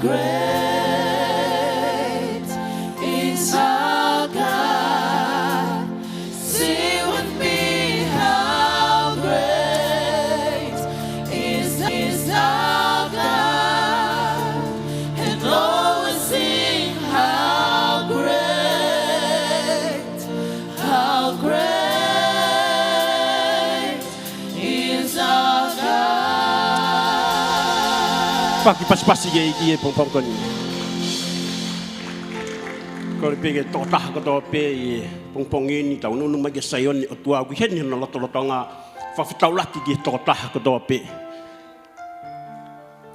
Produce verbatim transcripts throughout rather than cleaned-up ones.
Great is our God. Sing with me, how great is, is our God. And always sing, how great, how great is our God. Fakapasipasi ki he ʻEiki he pongipongi ko eni. Kole pē ki he tokotaha kotoa pē he pongipongi ni, tau ʻunuʻunu mai ki he Saione ʻo e ʻOtua, ʻoku ʻi heni hono lotolotonga, fakafetaulaki ki he tokotaha kotoa pē.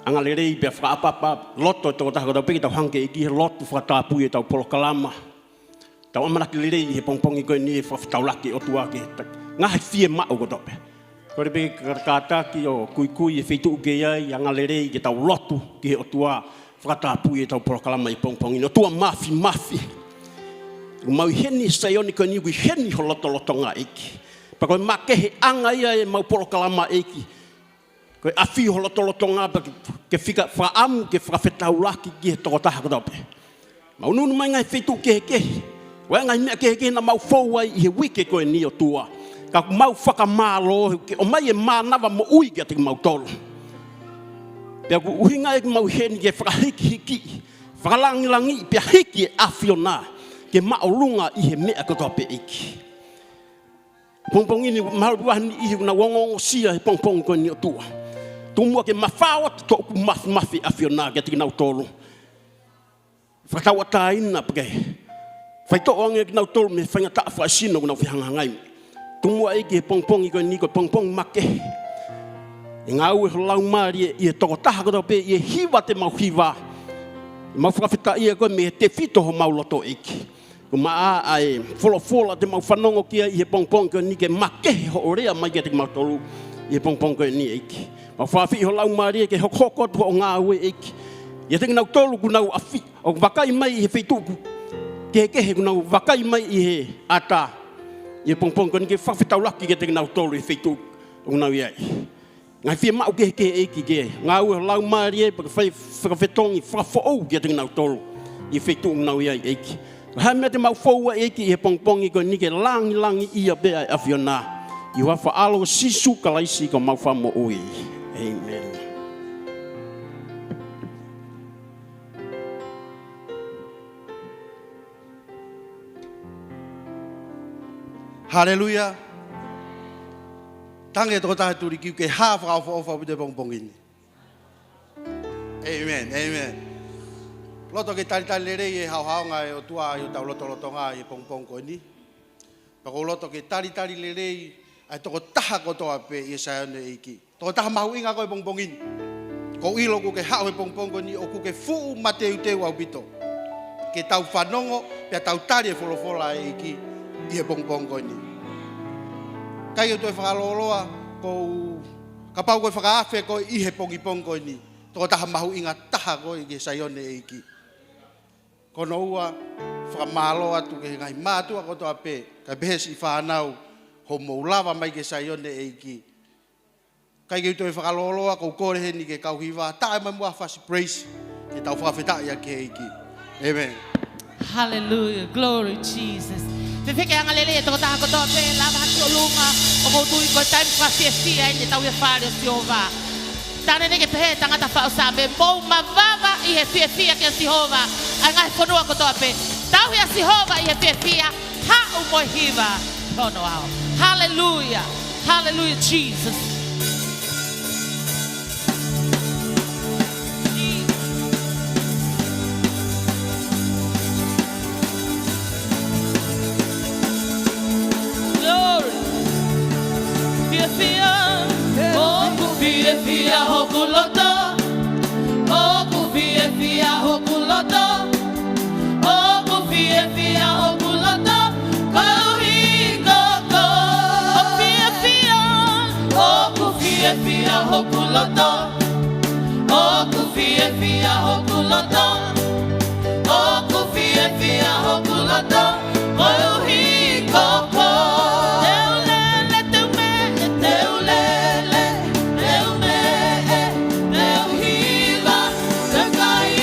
Angalelei pea fakaʻapaʻapa loto e tokotaha kotoa pē ke tau hanga ki he ʻEiki he lotu fakatapui ʻetau polokalama. Tau ʻamanaki lelei he pongipongi ko eni he fakafetaulaki ʻOtua ki he ta-, ngaahi fiemaʻu kotoa pē. Kole pē ke kātaki ʻo kuikui he feituʻu ʻoku ke ʻi ai, angalelei ke tau lotu ki he ʻOtua fakatapui ʻetau polokalama he pongipongi ni. ʻOtua Māfimafi, ʻoku mau ʻi heni he Saione ko eni, ʻoku ʻi heni ho lotolotonga ʻEiki. Pea ko e makeheʻanga ia ʻemau polokalama ʻEiki. Ko e ʻafio ho lotolotonga pea ke, ke fika fakaʻamu ke fakafetaulaki ki he tokotaha kotoa pē. Mau ʻunuʻunu mai ngaahi feituʻu kehekehe. ʻOku ʻi ai ngaahi meʻa kehekehe naʻa mau fou ai ʻi he uike ko eni ʻOtua. Ka ʻoku mau fakamālō he ʻoku ke ʻomai e mānava moʻui kiate kimautolu. Pea ko e ʻuhinga ʻeku mau ʻi heni ke fakahikihiki, fakalangilangi, pea hiki e ʻAfiona ke māʻolunga ʻi he meʻa kotoa pē ʻEiki. Pongipongi ni, mahalo ʻoku ʻi ai ha niʻihi ʻoku nau ongoongosia he pongipongi ko eni ʻOtua. Tomuʻa ke mafao atu toʻuku māfimafi ʻAfiona kiate kinautolu. Fakatauʻatāina pea ke faitoʻo ange kinautolu mei he faingataʻa fakaesino ʻoku nau fehangahangai. Tomuʻa ʻEiki he pongipongi ko eni ko e pongipongi makehe. ʻE ngāue ho Laumālie ʻi he tokotaha kotoa pē, ʻi he hiva te mau hiva. Mau fakafetaʻi ʻa koe mei he tefito homau loto ʻEiki. Ko e maʻa ʻa e folofola te mau fanongo ki ai ʻi he pongipongi ko eni ke makehe hoʻo lea mai kiate kimautolu ʻi he pongipongi ko eni ʻEiki. Mau fakaafeʻi ho Laumālie ke hokohoko atu hoʻo ngāue ʻEiki. ʻIate kinautolu ʻoku nau afi, ʻoku vakai mai ʻi he feituʻu kehekehe ʻoku nau vakai mai ʻi he ʻatā. ʻI he pongipongi ko eni ke fakafetaulaki kiate kinautolu ʻi he feituʻu ʻoku nau ʻi ai. Ngaahi fiemaʻu kehekehe ʻEiki ke ngāue ho Laumālie pea ke fai fakafetongi, fakafoʻou kiate kinautolu ʻi he feituʻu ʻoku nau ʻi ai ʻEiki. Ko e hā e meʻa te mau fou ai ʻEiki ʻi he pongipongi ko eni ke langilangiʻia pē ʻa e ʻAfiona. ʻI he huafa ʻo Sīsū Kalaisi ko homau Fakamoʻui. ʻĒmeni. Haleluia. Tangi e tokotaha ʻe tuli kiu ke hā fakaʻofoʻofa ʻaupito he pongipongi ni. ʻĒmeni, ʻēmeni. Loto ke talitali lelei e haohaonga ʻo e ʻOtua ʻi hotau lotolotonga ʻi he pongipongi ko eni. Pea ʻoku ou loto ke talitali lelei ʻa e tokotaha kotoa pē ʻi he Saione ʻEiki. Tokotaha mahuʻinga koe he pongipongi ni. ʻOku ou ʻilo ʻoku ke haʻu he pongipongi ko eni ʻoku ke fuʻu mateuteu ʻaupito ke tau fanongo pea tau tali e folofola ʻa e ʻEiki ʻi he pongipongi ko eni. ʻIkai ke u toe fakalōloa, ko u, kapau ko e fakaafe koe ʻi he pongipongi ko eni, tokotaha mahuʻinga taha koe ki he Saione ʻEiki. Ko hono ua, fakamālō atu ki he ngaahi mātuʻa kotoa pē, kae pehē siʻi fānau, hoʻomou lava mai ki he Saione ʻEiki. ʻIkai ke u toe fakalōloa, ʻoku ou kole heni ki he kau hiva, taʻe mai muʻa ha fasi praise, ke tau fakafetaʻi ʻaki e ʻEiki. ʻĒmeni. Hallelujah. Glory Jesus. Fefeka e angalelei e tokotaha kotoa pē, lava hake ki ʻolunga, ʻoku ou tui ko e taimi fakafiefia eni ʻetau ʻi he fale ʻo Sihova. Tane ne ke pehē tangata faʻu Saame, mou mavava ʻi he fiefia kia Sihova, ʻa e ngaahi fonua kotoa pē. Tauhi ʻa Sihova ʻi he fiefia, haʻu mo e hiva hono ao. Hallelujah. Hallelujah, Jesus. Glory. Fiefia. ʻOku fiefia hoku loto. ʻOku fiefia hoku loto. ʻOku fiefia hoku loto. Koeʻuhi ko koe. ʻOku fiefia. ʻOku fiefia hoku loto. ʻOku fiefia hoku loto. ʻOku fiefia hoku loto. Koeʻuhi ko koe. Te u lele, te u meʻe, te u lele, te u meʻe, te u hiva, te u kai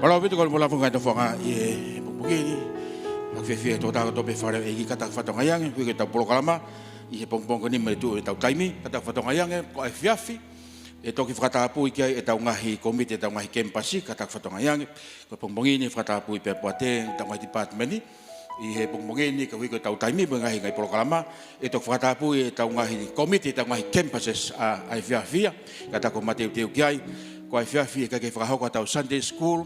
Mālō ʻaupito kole mo e lāunga e tofa ʻi he pongipongi ni. Maʻu fiefia ʻi he tō tākoto pē fale ʻEiki. Kātaki fakatokangaʻi ange, ʻoku ʻikai ke tau polokalama ʻi he pongipongi ni mo e tuʻu ʻetau taimi. Kātaki fakatokangaʻi ange, ko e efiafi ʻe toki fakatapui ki ai ʻetau ngaahi kōmiti, ʻetau ngaahi kemipasi, kātaki fakatokangaʻi ange. Ko e pongipongi ni fakatapui pē ʻe Poate ʻetau ngaahi tipātimeni. ʻI he pongipongi ni koeʻuhi ko ʻetau taimi mo e ngaahi, ngaahi polokalama, ʻe toki fakatapui ʻetau ngaahi kōmiti, ʻetau ngaahi campuses ʻa, ʻa e efiafi ia. Kātaki ke mateuteu ki ai. Ko e efiafi ʻe ʻikai ke fakahoko ʻetau Sunday school.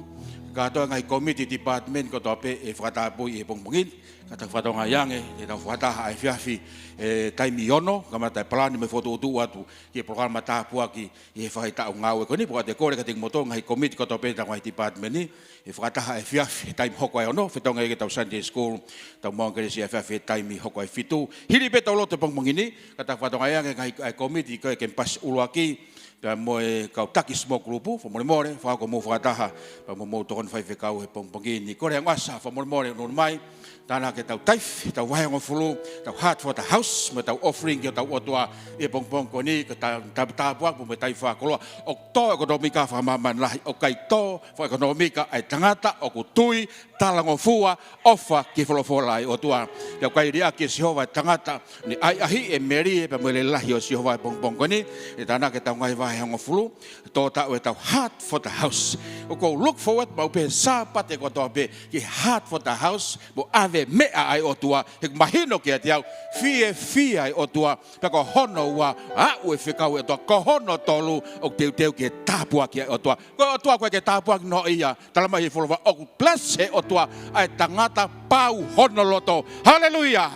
Kātoa e ngaahi kōmiti, tipātimeni kotoa pē ʻe fakatapui ʻi he pongipongi ni. Kātaki fakatokangaʻi ange, ʻe tau fakataha ʻa e efiafi he taimi ono, kamata e palani mo e fokotuʻutuʻu atu ki he polokalama tāpuaki ʻi he faʻahitaʻu ngāue ko eni. Pea ʻoku ou kole kiate kimoutolu ngaahi kōmiti kotoa pē ʻetau ngaahi tipātimeni, ʻe fakataha e efiafi he taimi hoko ʻa e ono, fetongi ʻetau Sunday school, ʻetau maʻu kelesi efiafi he taimi hoko ʻa e fitu. Hili pē ʻetau lotu he pongipongi ni, kātaki fakatokangaʻi ange ngaahi, ʻa e kōmiti ko e kemipasi ʻuluaki, pea mo e kau taki small group, fakamolemole, fakahoko hoʻomou fakataha, pea mo hoʻomou tokoni faifekau he pongipongi ni. Kole ange ʻoku ʻasi, fakamolemole, ʻunuʻunu mai, tānaki ʻetau tithe, ʻetau vahehongofulu, ʻetau heart for the house, mo ʻetau offering ki hotau ʻOtua ʻi he pongipongi ko eni, ko e tā-, tā-, tāpuaki mo e tithe fakakoloa, ʻoku tō ʻekonōmika fakamāmani lahi, ʻoku ʻikai tō fakaʻekonōmika ʻa e tangata ʻoku tui, talangofua, ʻofa ki he folofola ʻa e ʻOtua. Pea ʻoku ʻikai liʻaki ʻe Sihova e tangata, ʻoku ne ʻahiʻahiʻi e melie pea mo e lelei lahi ʻo Sihova he pongipongi ko eni, ʻi he tānaki ʻetau ngaahi vahehongofulu, tō taʻu ʻetau heart for the house. ʻOku ou look forward maʻu pē Sāpate kotoa pē ki he heart for the house, mo e ʻave meʻa ʻa e ʻOtua, he ʻoku mahino kiate au, fiefia e ʻOtua, pea ko hono ua, aʻu e fekau ʻa e ʻOtua, ko hono tolu, ʻoku teuteu ki he tāpuaki ʻa e ʻOtua. Ko e ʻOtua ʻoku ʻikai ke tāpuakiʻi noa ia, talamai ʻe he folofola ʻoku bless ʻe he ʻOtua ʻa e tangata pau hono loto. Haleluia!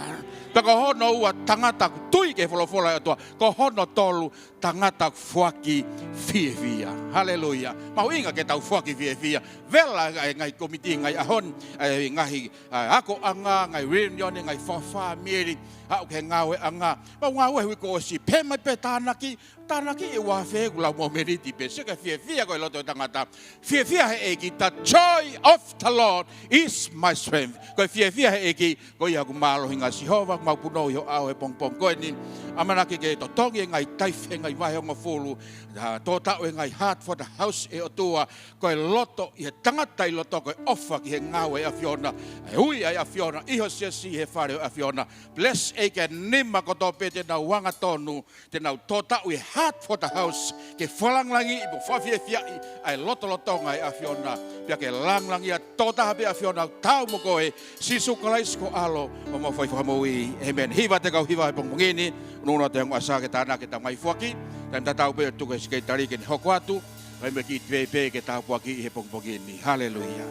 Pea ko hono ua, tangata ʻoku tui ki he folofola ʻa e ʻOtua, ko hono tolu, tangata ʻoku foaki fiefia. Haleluia. Mahuʻinga ke tau foaki fiefia. Vela e ngaahi kōmiti he ngaahi ʻaho ni, e ngaahi, ʻa, akoʻanga, ngaahi reunion, ngaahi fakafāmili, aʻu ki he ngāueʻanga. Mau ngāue he uike kuo ʻosi, pehē mai pē tānaki, tānaki ʻe ua afe ʻeku lau momeniti pē, sio ki he fiefia ko e loto e tangata. Fiefia he ʻEiki, the joy of the Lord is my strength. Ko e fiefia he ʻEiki, ko ia ʻoku mālohinga. Sihova, mau punou ʻi ho ʻao he pongipongi ko eni. ʻAmanaki ke totongi e ngaahi tithe, ngaahi vahehongofulu, ʻa, tō taʻu e ngaahi heart for the house ʻe ʻOtua, ko e loto ʻi he tangata ʻi loto ko e ʻofa ki he ngāue ʻa e ʻAfiona, e ui ʻa e ʻAfiona, ʻi ho siasi he fale ʻo e ʻAfiona. Bless ʻEiki e nima kotoa pē te nau angatonu, te nau tō taʻu ʻi he heart for the house, ke fakalāngilangiʻi mo fakafiefiaʻi ʻa e lotolotonga ʻo e ʻAfiona, pea ke lāngilangiʻia tokotaha pē ʻAfiona, ʻoku tau mo koe, Sīsū Kalaisi ko ho ʻAlo, mo homau Fai Fakamui. ʻĒmeni. Hiva atu e kau hiva he pongipongi ni, ʻunuʻunu atu e ongo ʻasa ke tānaki ʻetau ngaahi foaki, taimi tatau pē ʻo tuku e sekelitali ke ne hoko atu, ʻai mo e kiʻi tupou pē ke tāpuakiʻi he pongipongi ni. Haleluia.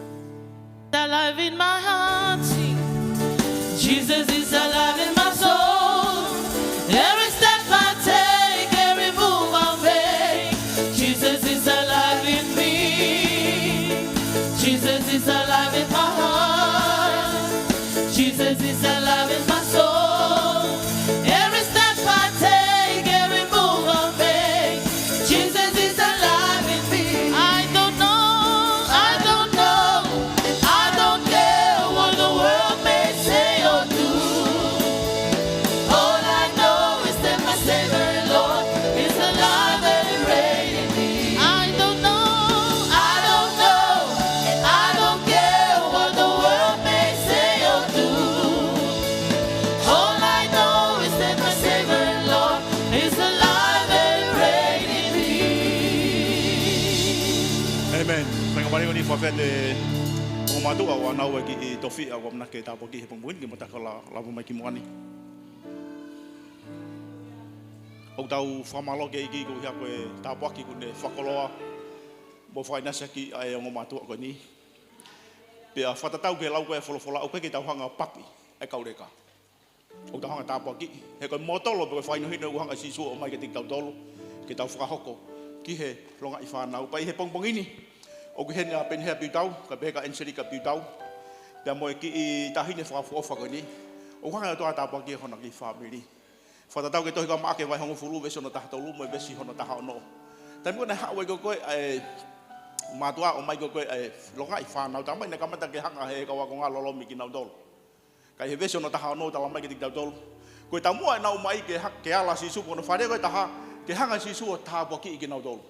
Alive in my heart, sing. Jesus is alive in my soul. Every step I take, every move I make, Jesus is alive in me. Jesus is alive in my heart. Jesus is alive in my soul. Every step I take, every move I make, Jesus is alive in me. I don't know, I don't know, and I don't care what the world may say or do. All I know is that my Savior and Lord is alive and reigning. I don't know, I don't know, and I don't care what the world may say or do. All I know is that my Savior and Lord is alive and reigning in me. ʻĒmeni. Faingamālie ʻeni, fakafetaʻi ʻoku mātuʻa ʻo ʻanau e kiʻi tofiʻa ʻoku ʻamanaki ke tāpuakiʻi he pongipongi ni, ke mātuʻaki la-, lava mai ki muʻa ni. ʻOku tau fakamālō ki he ʻEiki koeʻuhi ko e tāpuaki kuo ne fakakoloa mo fakaʻinasi ʻaki ʻa e ongo mātuʻa ko eni. Pea fakatatau ki he lau ko ē ʻa e folofola, ʻoku ʻikai ke tau hanga ʻo papi ʻa e kau leka. ʻOku tau hanga ʻo tāpuakiʻi. He ko e mōtolo pe ko e fakahinohino ʻoku hanga ʻe Sīsū ʻo ʻomai kiate kitautolu, ke tau fakahoko ki he longaʻi fānau. Pea ʻi he pongipongi ni, ʻoku ʻi heni ʻa Penihea Piutau, kae pehē kia ʻEniselika Piutau, pea mo e kiʻi taʻahine fakaʻofoʻofa ko eni. ʻOku hanga ʻe he ʻOtua ʻo tāpuakiʻi hona kiʻi fāmili. Fakatatau ki he tohi ko Maʻake vahe hongofulu, veesi hono taha tolu mo e veesi hono taha ono. Taimi ko ē naʻe haʻu ai ko ē ʻa e mātuʻa ʻo ʻomai ko ē ʻa e longaʻi fānau, talamai naʻe kamata ke hanga ʻe he kau ākonga ʻo lolomi kinautolu. Ka ʻi he veesi hono taha ono talamai kiate kitautolu, ko e taumuʻa ʻenau ō mai ke ha-, ke ala ʻa Sīsū ki hono fale ko ē ʻe taha, ke hanga ʻe Sīsū ʻo tāpuakiʻi kinautolu.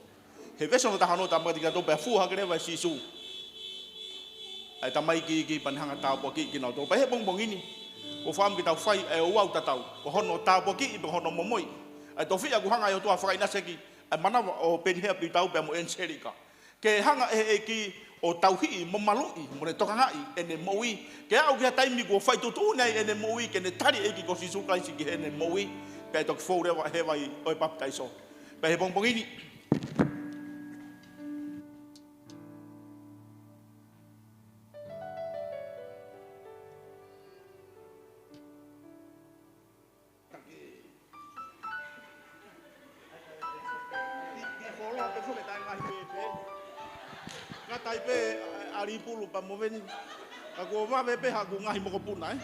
He veesi hono taha ono talamai kiate kitautolu, pea fua hake leva ʻe Sīsū ʻa e tamaiki iiki pea ne hanga ʻo tāpuakiʻi kinautolu. Pea he pongipongi ni, ʻoku ou fakaʻamu ke tau fai ʻa e ouau tatau, ko hono tāpuakiʻi pea hono momoi ʻa e tofiʻa kuo hanga ʻe he ʻOtua ʻo fakaʻinasi ʻaki ʻa e manava ʻo Penihea Piutau pea mo ʻEniselika. Ke hanga ʻe he ʻEiki ʻo tauhi mo maluʻi mo ne tokangaʻi ʻene moʻui, ke aʻu ki ha taimi kuo fai tuʻutuʻuni ai ʻene moʻui ke ne tali ʻEiki ko Sīsū Kalaisi ki heʻene moʻui, pea toki fou leva he vai ʻo e papitaiso. Pea he pongipongi ni, Ngata ai pē ʻa Lipulu pea mo Veni. Ka kuo vave pē haʻaku ngaahi mokopuna, ē.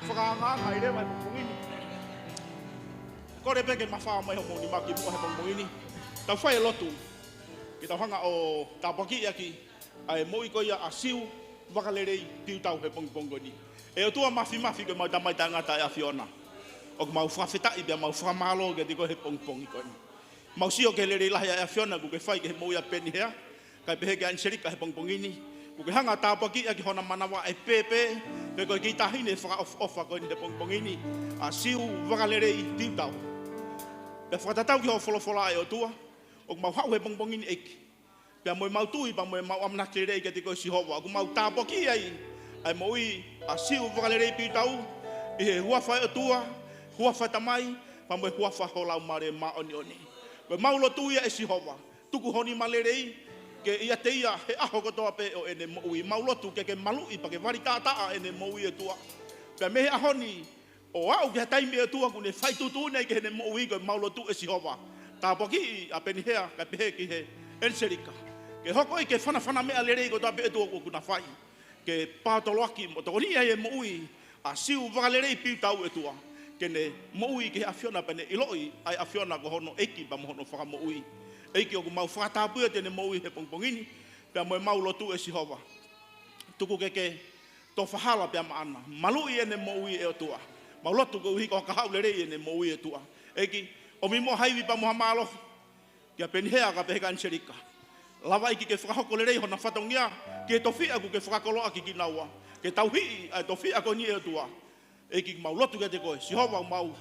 Fakaangaanga ai leva he pongipongi ni. Kole pē ke mafao mai hoʻomou nima ki muʻa he pongipongi ni. Tau fai e lotu. Ke tau hanga ʻo tāpuakiʻi ʻaki ʻa e moʻui ko ia ʻa Siu Vakalelei Piutau he pongipongi ko eni. ʻE ʻOtua Māfimafi, ko ʻemau Tamai Taʻengata ʻa e ʻAfiona, ʻoku mau fakafetaʻi pea mau fakamālō kiate koe he pongipongi ko eni. Mau sio ki he lelei lahi ʻa e ʻAfiona kuo ke fai ki he moʻui ʻa Penihea, kae pehē kia ʻEniselika he pongipongi ni. Kuo ke hanga ʻo tāpuakiʻi ʻaki hona manava ʻe pēpē, pea ko e kiʻi taʻahine fakaʻofoʻofa ko eni he pongipongi ni, ʻa Siu Vakalelei Piutau. Pea fakatatau ki hoʻo folofola ʻe ʻOtua, ʻoku mau haʻu he pongipongi ni ʻEiki, pea mo ʻemau tui, pea mo ʻemau ʻamanaki lelei kiate koe Sihova, ʻoku mau tāpuakiʻi ai ʻa e moʻui ʻa Siu Vakalelei Piutau, ʻi he huafa ʻo e ʻOtua, huafa ʻo e Tamai, pea mo e huafa ʻo ho Laumālie Māʻoniʻoni. Ko ʻemau lotu ia ʻe Sihova, tuku ho nima lelei ke ʻiate ia he ʻaho kotoa pē ʻo ʻene moʻui. Mau lotu ke ke maluʻi pea ke vali taʻataʻa ʻene moʻui ʻe ʻOtua. Pea mei he ʻaho ni ʻo aʻu ki ha taimi ʻe ʻOtua ʻoku ne fai tuʻutuʻuni ai ki heʻene moʻui, ko ʻemau lotu ʻe Sihova, tāpuakiʻi ʻa Penihea kae pehē ki he ʻEniselika. Ke hoko ia ko e fanafana meʻa lelei kotoa pē ʻe ʻOtua ʻoku na fai, ke paotoloaki mo tokoniʻi ai e moʻui ʻa Siu Vakalelei Piutau ʻe ʻOtua, ke ne moʻui ki he ʻAfiona pea ne ʻiloʻi ʻa e ʻAfiona ko hono ʻEiki pea mo hono Fakamoʻui. ʻEiki, ʻoku mau fakatapui atu ʻene moʻui he pongipongi ni, pea mo ʻemau lotu ʻe Sihova, tuku ke ke tofa hala pea maʻana, maluʻi ʻene moʻui ʻe ʻOtua. Mau lotu koeʻuhi ko ha kahaʻu lelei ʻene moʻui ʻe ʻOtua. ʻEiki, ʻomi muʻa ha ivi pea mo ha mālohi kia Penihea kae pehē kia ʻEniselika. Lava ʻEiki ke fakahoko lelei hona fatongia ki he tofiʻa kuo ke fakakoloa ʻaki kinaua, ke tauhi ʻa e tofiʻa ko eni ʻe ʻOtua. ʻEiki, mau lotu kiate koe Sihova, mau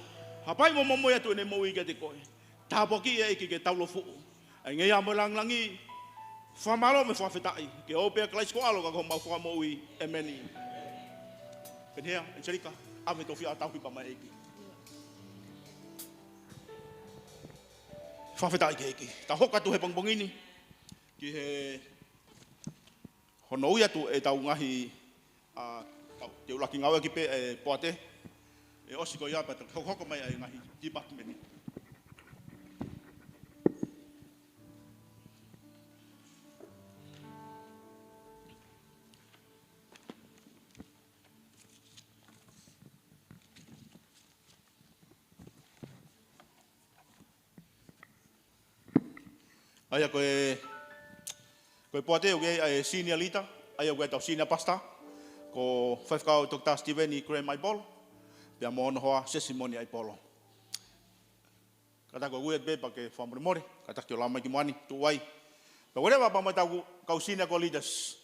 hapai mo momoi atu ʻene moʻui kiate koe. Tāpuakiʻi ia ʻEiki ke taulaʻeiki. ʻA e ngeia mo e lāngilangi, fakamālō mo e fakafetaʻi, ke ʻoʻou pē ʻa Kalaisi ko ho ʻAlo ka ko homau Fakamoʻui. ʻĒmeni. Penihea, ʻEniselika, ʻave tofiʻa ʻo tauhi pea mai ʻEiki. Fakafetaʻi ki he ʻEiki. Tau hoko atu he pongipongi ni ki he hono ui atu ʻetau ngaahi, ʻa, tau, te u laki ngāueʻaki pē ʻa e poate. ʻE ʻosi ko ia pea toki hokohoko mai ʻa e ngaahi department. ʻA ia ko e, ko e poate ʻoku ʻi ai ʻa e senior leader, ʻa ia ʻoku ʻi ai ʻetau senior pastor, ko Faifekau Doctor Steven Graham ʻAipolo, pea mo hono hoa Sesimoni ʻAipolo. Kātaki ʻo ui atu pē pea ke fakamolemole, kātaki ʻo lava mai ki muʻa ni, tuʻu ai. Pea ʻoku lava pea mo ʻetau kau senior kau leaders,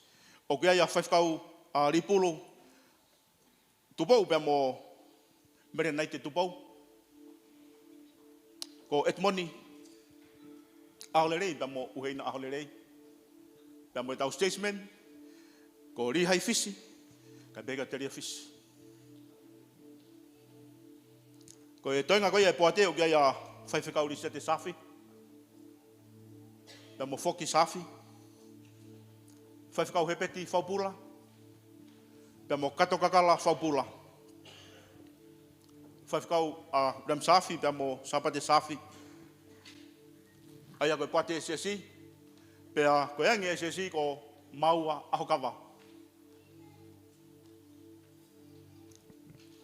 ʻoku ʻi ai ʻa Faifekau, ʻa, Lipulu Tupou pea mo Melenaite Tupou. Ko Edmoni ʻAholelei pea mo ʻUheina ʻAholelei. Pea mo ʻetau statesman, ko Lihai Fisi, kae pehē kia Telia Fisi. Ko e toenga ko ia e poate ʻoku ʻi ai ʻa Faifekau Lisiate Safi, pea mo Foki Safi, Faifekau Hepeti Faupula, pea mo Kato Kakala Faupula, Faifekau, ʻa, Ram Safi, pea mo Sapate Safi. ʻA ia ko e poate ʻa e siasi, pea ko e angi ʻa e siasi ko Maua ʻAhokava.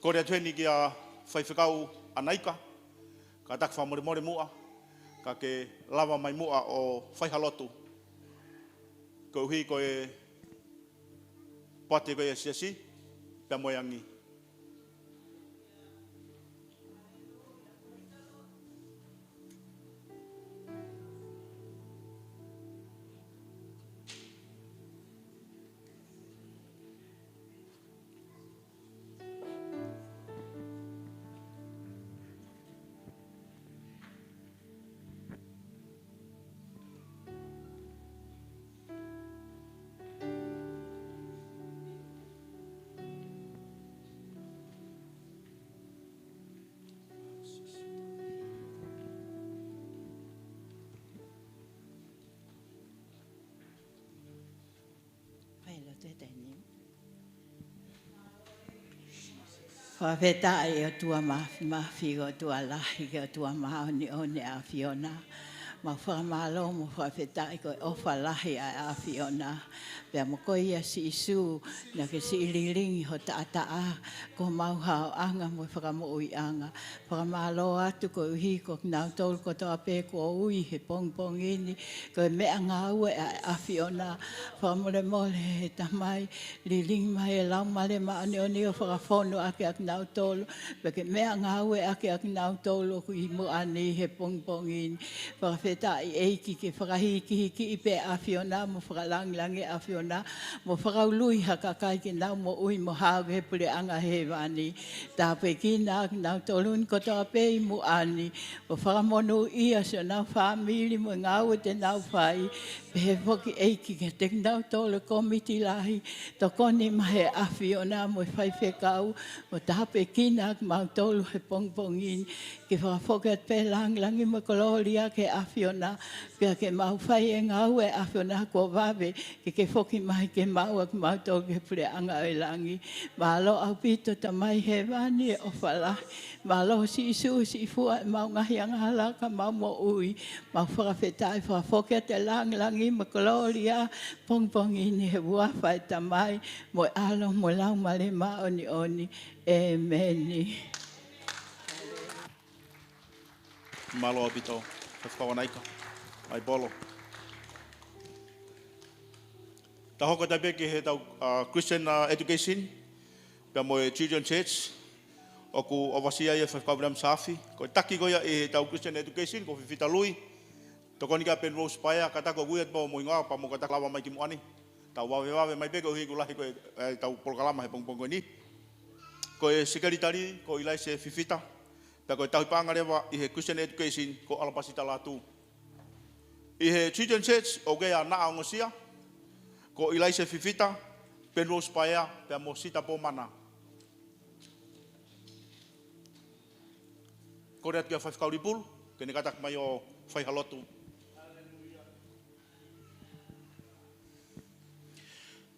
Kole atu heni kia Faifekau ʻAnaika, kātaki fakamolemole muʻa, ka ke lava mai muʻa ʻo fai ha lotu. Koeʻuhi ko e poate ko ia ʻa e siasi, pea mo e angi. Tētēni. Fakafetaʻi ʻOtua Māfimafi, ʻOtua lahi, ʻOtua māʻoniʻoni ʻAfiona. Mau fakamālō mo fakafetaʻi ko e ʻofa lahi ʻa e ʻAfiona. Pea mo koe ia Sīsū, naʻa ke siʻi lilingi ho taʻataʻa, ko homau haoʻanga mo e fakamoʻuiʻanga. Fakamālō atu koeʻuhi ko kinautolu kotoa pē kuo ui he pongipongi ni, ko e meʻangāue ʻa e ʻAfiona. Fakamolemole he Tamai, lilingi mai e Laumālie Māʻoniʻoni ʻo fakafonu ʻaki ʻa kinautolu, pea ke meʻangāue ʻaki ʻa kinautolu ʻoku ʻi muʻa ni he pongipongi ni. Fakafetaʻi ʻEiki ke fakahīkihikiʻi pē ʻAfiona mo fakalangilangi ʻAfiona, mo fakaului ha kakai ke nau moʻui mo hao ki he puleʻanga hēvani. Tāpuekina kinautolu ni kotoa pē ʻi muʻa ni, mo fakamonūʻia siʻonau fāmili mo e ngāue te nau fai, pehē foki ʻEiki kiate kinautolu e kōmiti lahi, tokoni mai he ʻAfiona mo e faifekau, mo tāpuekina kimautolu he pongipongi ni, ke fakafoki atu pē langilangi mo e kolōlia ki he ʻAfiona, pea ke mau fai e ngāue ʻAfiona kuo vave, ke ke foki mai ke maʻu ʻa kimautolu ki he puleʻanga ʻo e langi. Mālō ʻaupito Tamai hēvani e ʻofa lahi. Mālō Sīsū siʻi fua ʻemau ngaahi angahala ka mau moʻui. Mau fakafetaʻi fakafoki atu e langilangi mo e kolōlia pongipongi ni he huafa e Tamai mo e ʻAlo mo e Laumālie Māʻoniʻoni. ʻĒmeni. Mālō ʻaupito, Faifekau Anaika, ʻAipolo. Tau hoko atu pē ki heʻetau, uh, Christian, uh, education, pea mo e Children Church, ʻoku ʻovasia ia ʻe Faifekau William Safi. Ko e taki ko ia ʻi heʻetau Christian education, ko Fifita Lui. Tokoni kia Penrose Paea, kātaki ʻo ui atu pē homou hingoa, pea mo kātaki lava mai ki muʻa ni. Tau vavevave mai pē koeʻuhi ʻoku lahi ko ē, ʻetau polokalama he pongipongi ni. Ko e sekelitali, ko ʻIlaise Fifita. Pea ko e tauhi paʻanga leva ʻi he Christian Education, ko ʻAlapasita Lātū. ʻI he Children Church, ʻoku ʻi ai ʻa Naʻa Ongosia, ko ʻIlaise Fifita, Penrose Paea, pea mo Sita Pomana. Kole atu kia Faifekau Lipulu, ke ne kātaki mai ʻo fai ha lotu.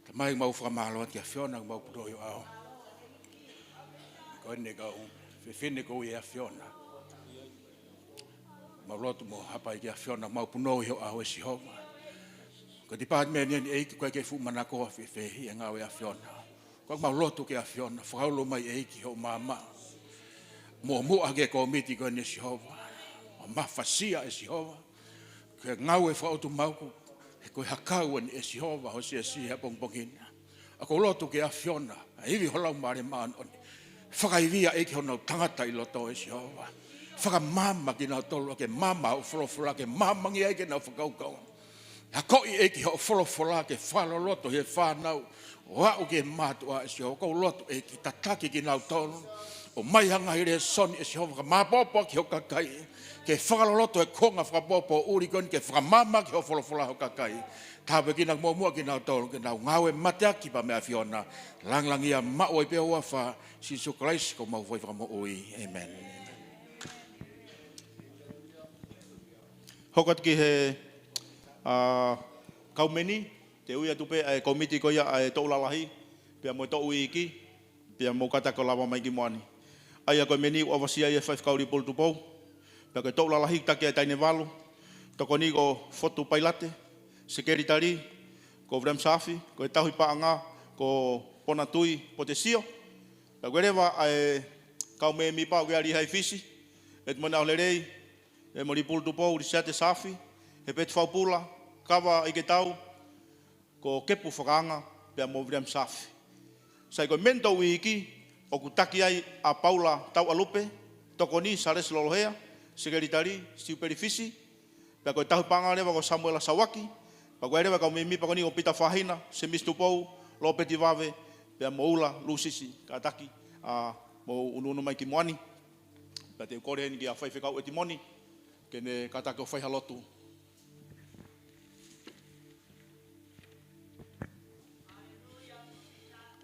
Tamai, mau fakamālō atu ki he ʻAfiona, mau punou ʻi ho ʻao. Ko eni kau fefine ko ia ʻAfiona. Mau lotu mo hapai ki he ʻAfiona, mau punou ʻi ho ʻao ʻe Sihova. Ko e department eni ʻEiki, ko e ke fuʻu manakoa fefehi e ngāue ʻAfiona. Ko e mau lotu ki he ʻAfiona, fakaulu mai ʻEiki ho maama. Mo muʻa ki he kōmiti ko eni ʻe Sihova. Mo mafasia ʻe Sihova. Ke ngāue fakaʻutumauku, he ko e hakau eni ʻe Sihova ho siasi he pongipongi ni. ʻOku ou lotu ki he ʻAfiona, ʻa e ivi ho Laumālie Māʻoniʻoni. Fakaivia ʻEiki honau tangata ʻi loto ʻe Sihova. Fakamaama kinautolu ʻaki e maama ho folofola ke maamangia ai ke nau fakakaukau. Akoʻi ʻEiki hoʻo folofola ke fakaloloto he fānau ʻo aʻu ki he mātuʻa ʻe Sihova. ʻOku ou lotu ʻEiki tataki kinautolu. ʻOmai ha ngaahi lēsoni ʻe Sihova ka māpōpō ki ho kakai. Ke fakaloloto e konga fakapōpō ʻuli ko eni ke fakamaama ki ho folofola ho kakai. Tāpuekina muʻomuʻa kinautolu ke nau ngāue mateaki pea mo e ʻAfiona. Langilangiʻia maʻu ai pē ho huafa, Sīsū Kalaisi ko homau Fakamoʻui. ʻĒmeni. Hoko atu ki he, ā, kau meni, te u ui atu pē ʻa e kōmiti ko ia ʻa e toʻu lalahi, pea mo e toʻu iiki, pea mou kātaki ʻo lava mai ki muʻa ni. ʻA ia ko e meni ʻoku ʻovasia ia ʻe Faifekau Lipulu Tupou, pea ko e toʻu lalahi taki ʻa e taʻu ʻe valu, tokoni ko Fotu Pailate, sekelitali, ko William Safi, ko e tauhi paʻanga, ko Ponatui Potesio, pea ko e leva ʻa e kau mēmipa ʻoku ʻi ai ʻa Lihai Fisi, ʻEtimoni ʻAholelei, ʻEmoli Pulutupou, Lisiate Safi, Hepeti Faupula, Kava ʻIketau, ko Kepu Fakaanga, pea mo William Safi. Sai ko e meni toʻu iiki, ʻoku taki ai ʻa Paula Tauʻalupe, tokoni Salesi Lolohea, sekelitali Siupeli Fisi, pea ko e tauhi paʻanga leva ko Samuela Sauaki, pea ko e leva kau mēmipa ko eni ko Pita Fahina, Semisi Tupou, Lopeti Vave, pea mo Ula Lusisi, kātaki, ā, mou unuunu mai ki muʻa ni. Pea te u kole heni kia Faifekau ʻEtimoni, ke ne kātaki ʻo fai ha lotu.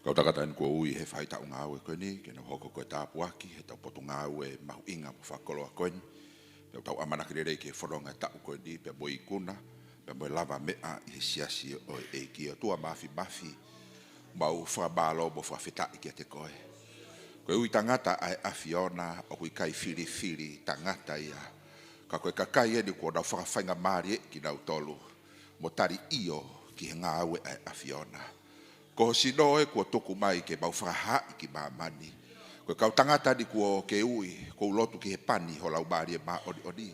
Kau tangata eni kuo ui he faʻahitaʻu ngāue ko eni, ke nau hoko ko e tāpuaki heʻetau potungāue mahuʻinga mo fakakoloa ko eni. Pea ʻoku tau ʻamanaki lelei ki he fononga e taʻu ko eni, pea mo e ikuna, pea mo e lavameʻa ʻi he siasi ʻo e ʻEiki. ʻOtua Māfimafi, Mau fakamālō mo fakafetaʻi kiate koe. Ko e ui tangata ʻa e ʻAfiona, ʻoku ʻikai filifili tangata ia. Ka ko e kakai eni kuo nau fakafaingamālieʻi kinautolu mo tali ʻio ki he ngāue ʻa e ʻAfiona. Ko ho sino ē kuo tuku mai ke mau fakahaaʻi ki māmani. Ko e kau tangata ni kuo ke ui, ʻoku ou lotu ki he pani ho Laumālie Māʻoniʻoni.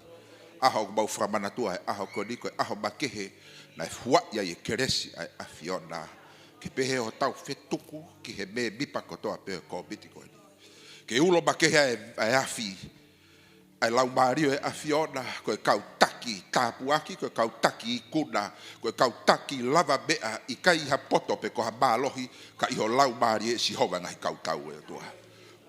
ʻAho ʻoku mau fakamanatua he ʻaho ko eni ko e ʻaho makehe naʻe fuaʻi ai e kelesi ʻa e ʻAfiona. Ke pehē hotau fetuku ki he mēmipa kotoa pē ʻo e kōmiti ko eni. Ke ulo makehe ʻa e, ʻa e afi, ʻa e Laumālie ʻo e ʻAfiona, ko e kau taki tāpuaki, ko e kau taki ikuna, ko e kau taki lavameʻa, ʻikai ha poto pe ko ha mālohi, ka ʻi ho Laumālie Sihova ngaahi kautau ʻe ʻOtua.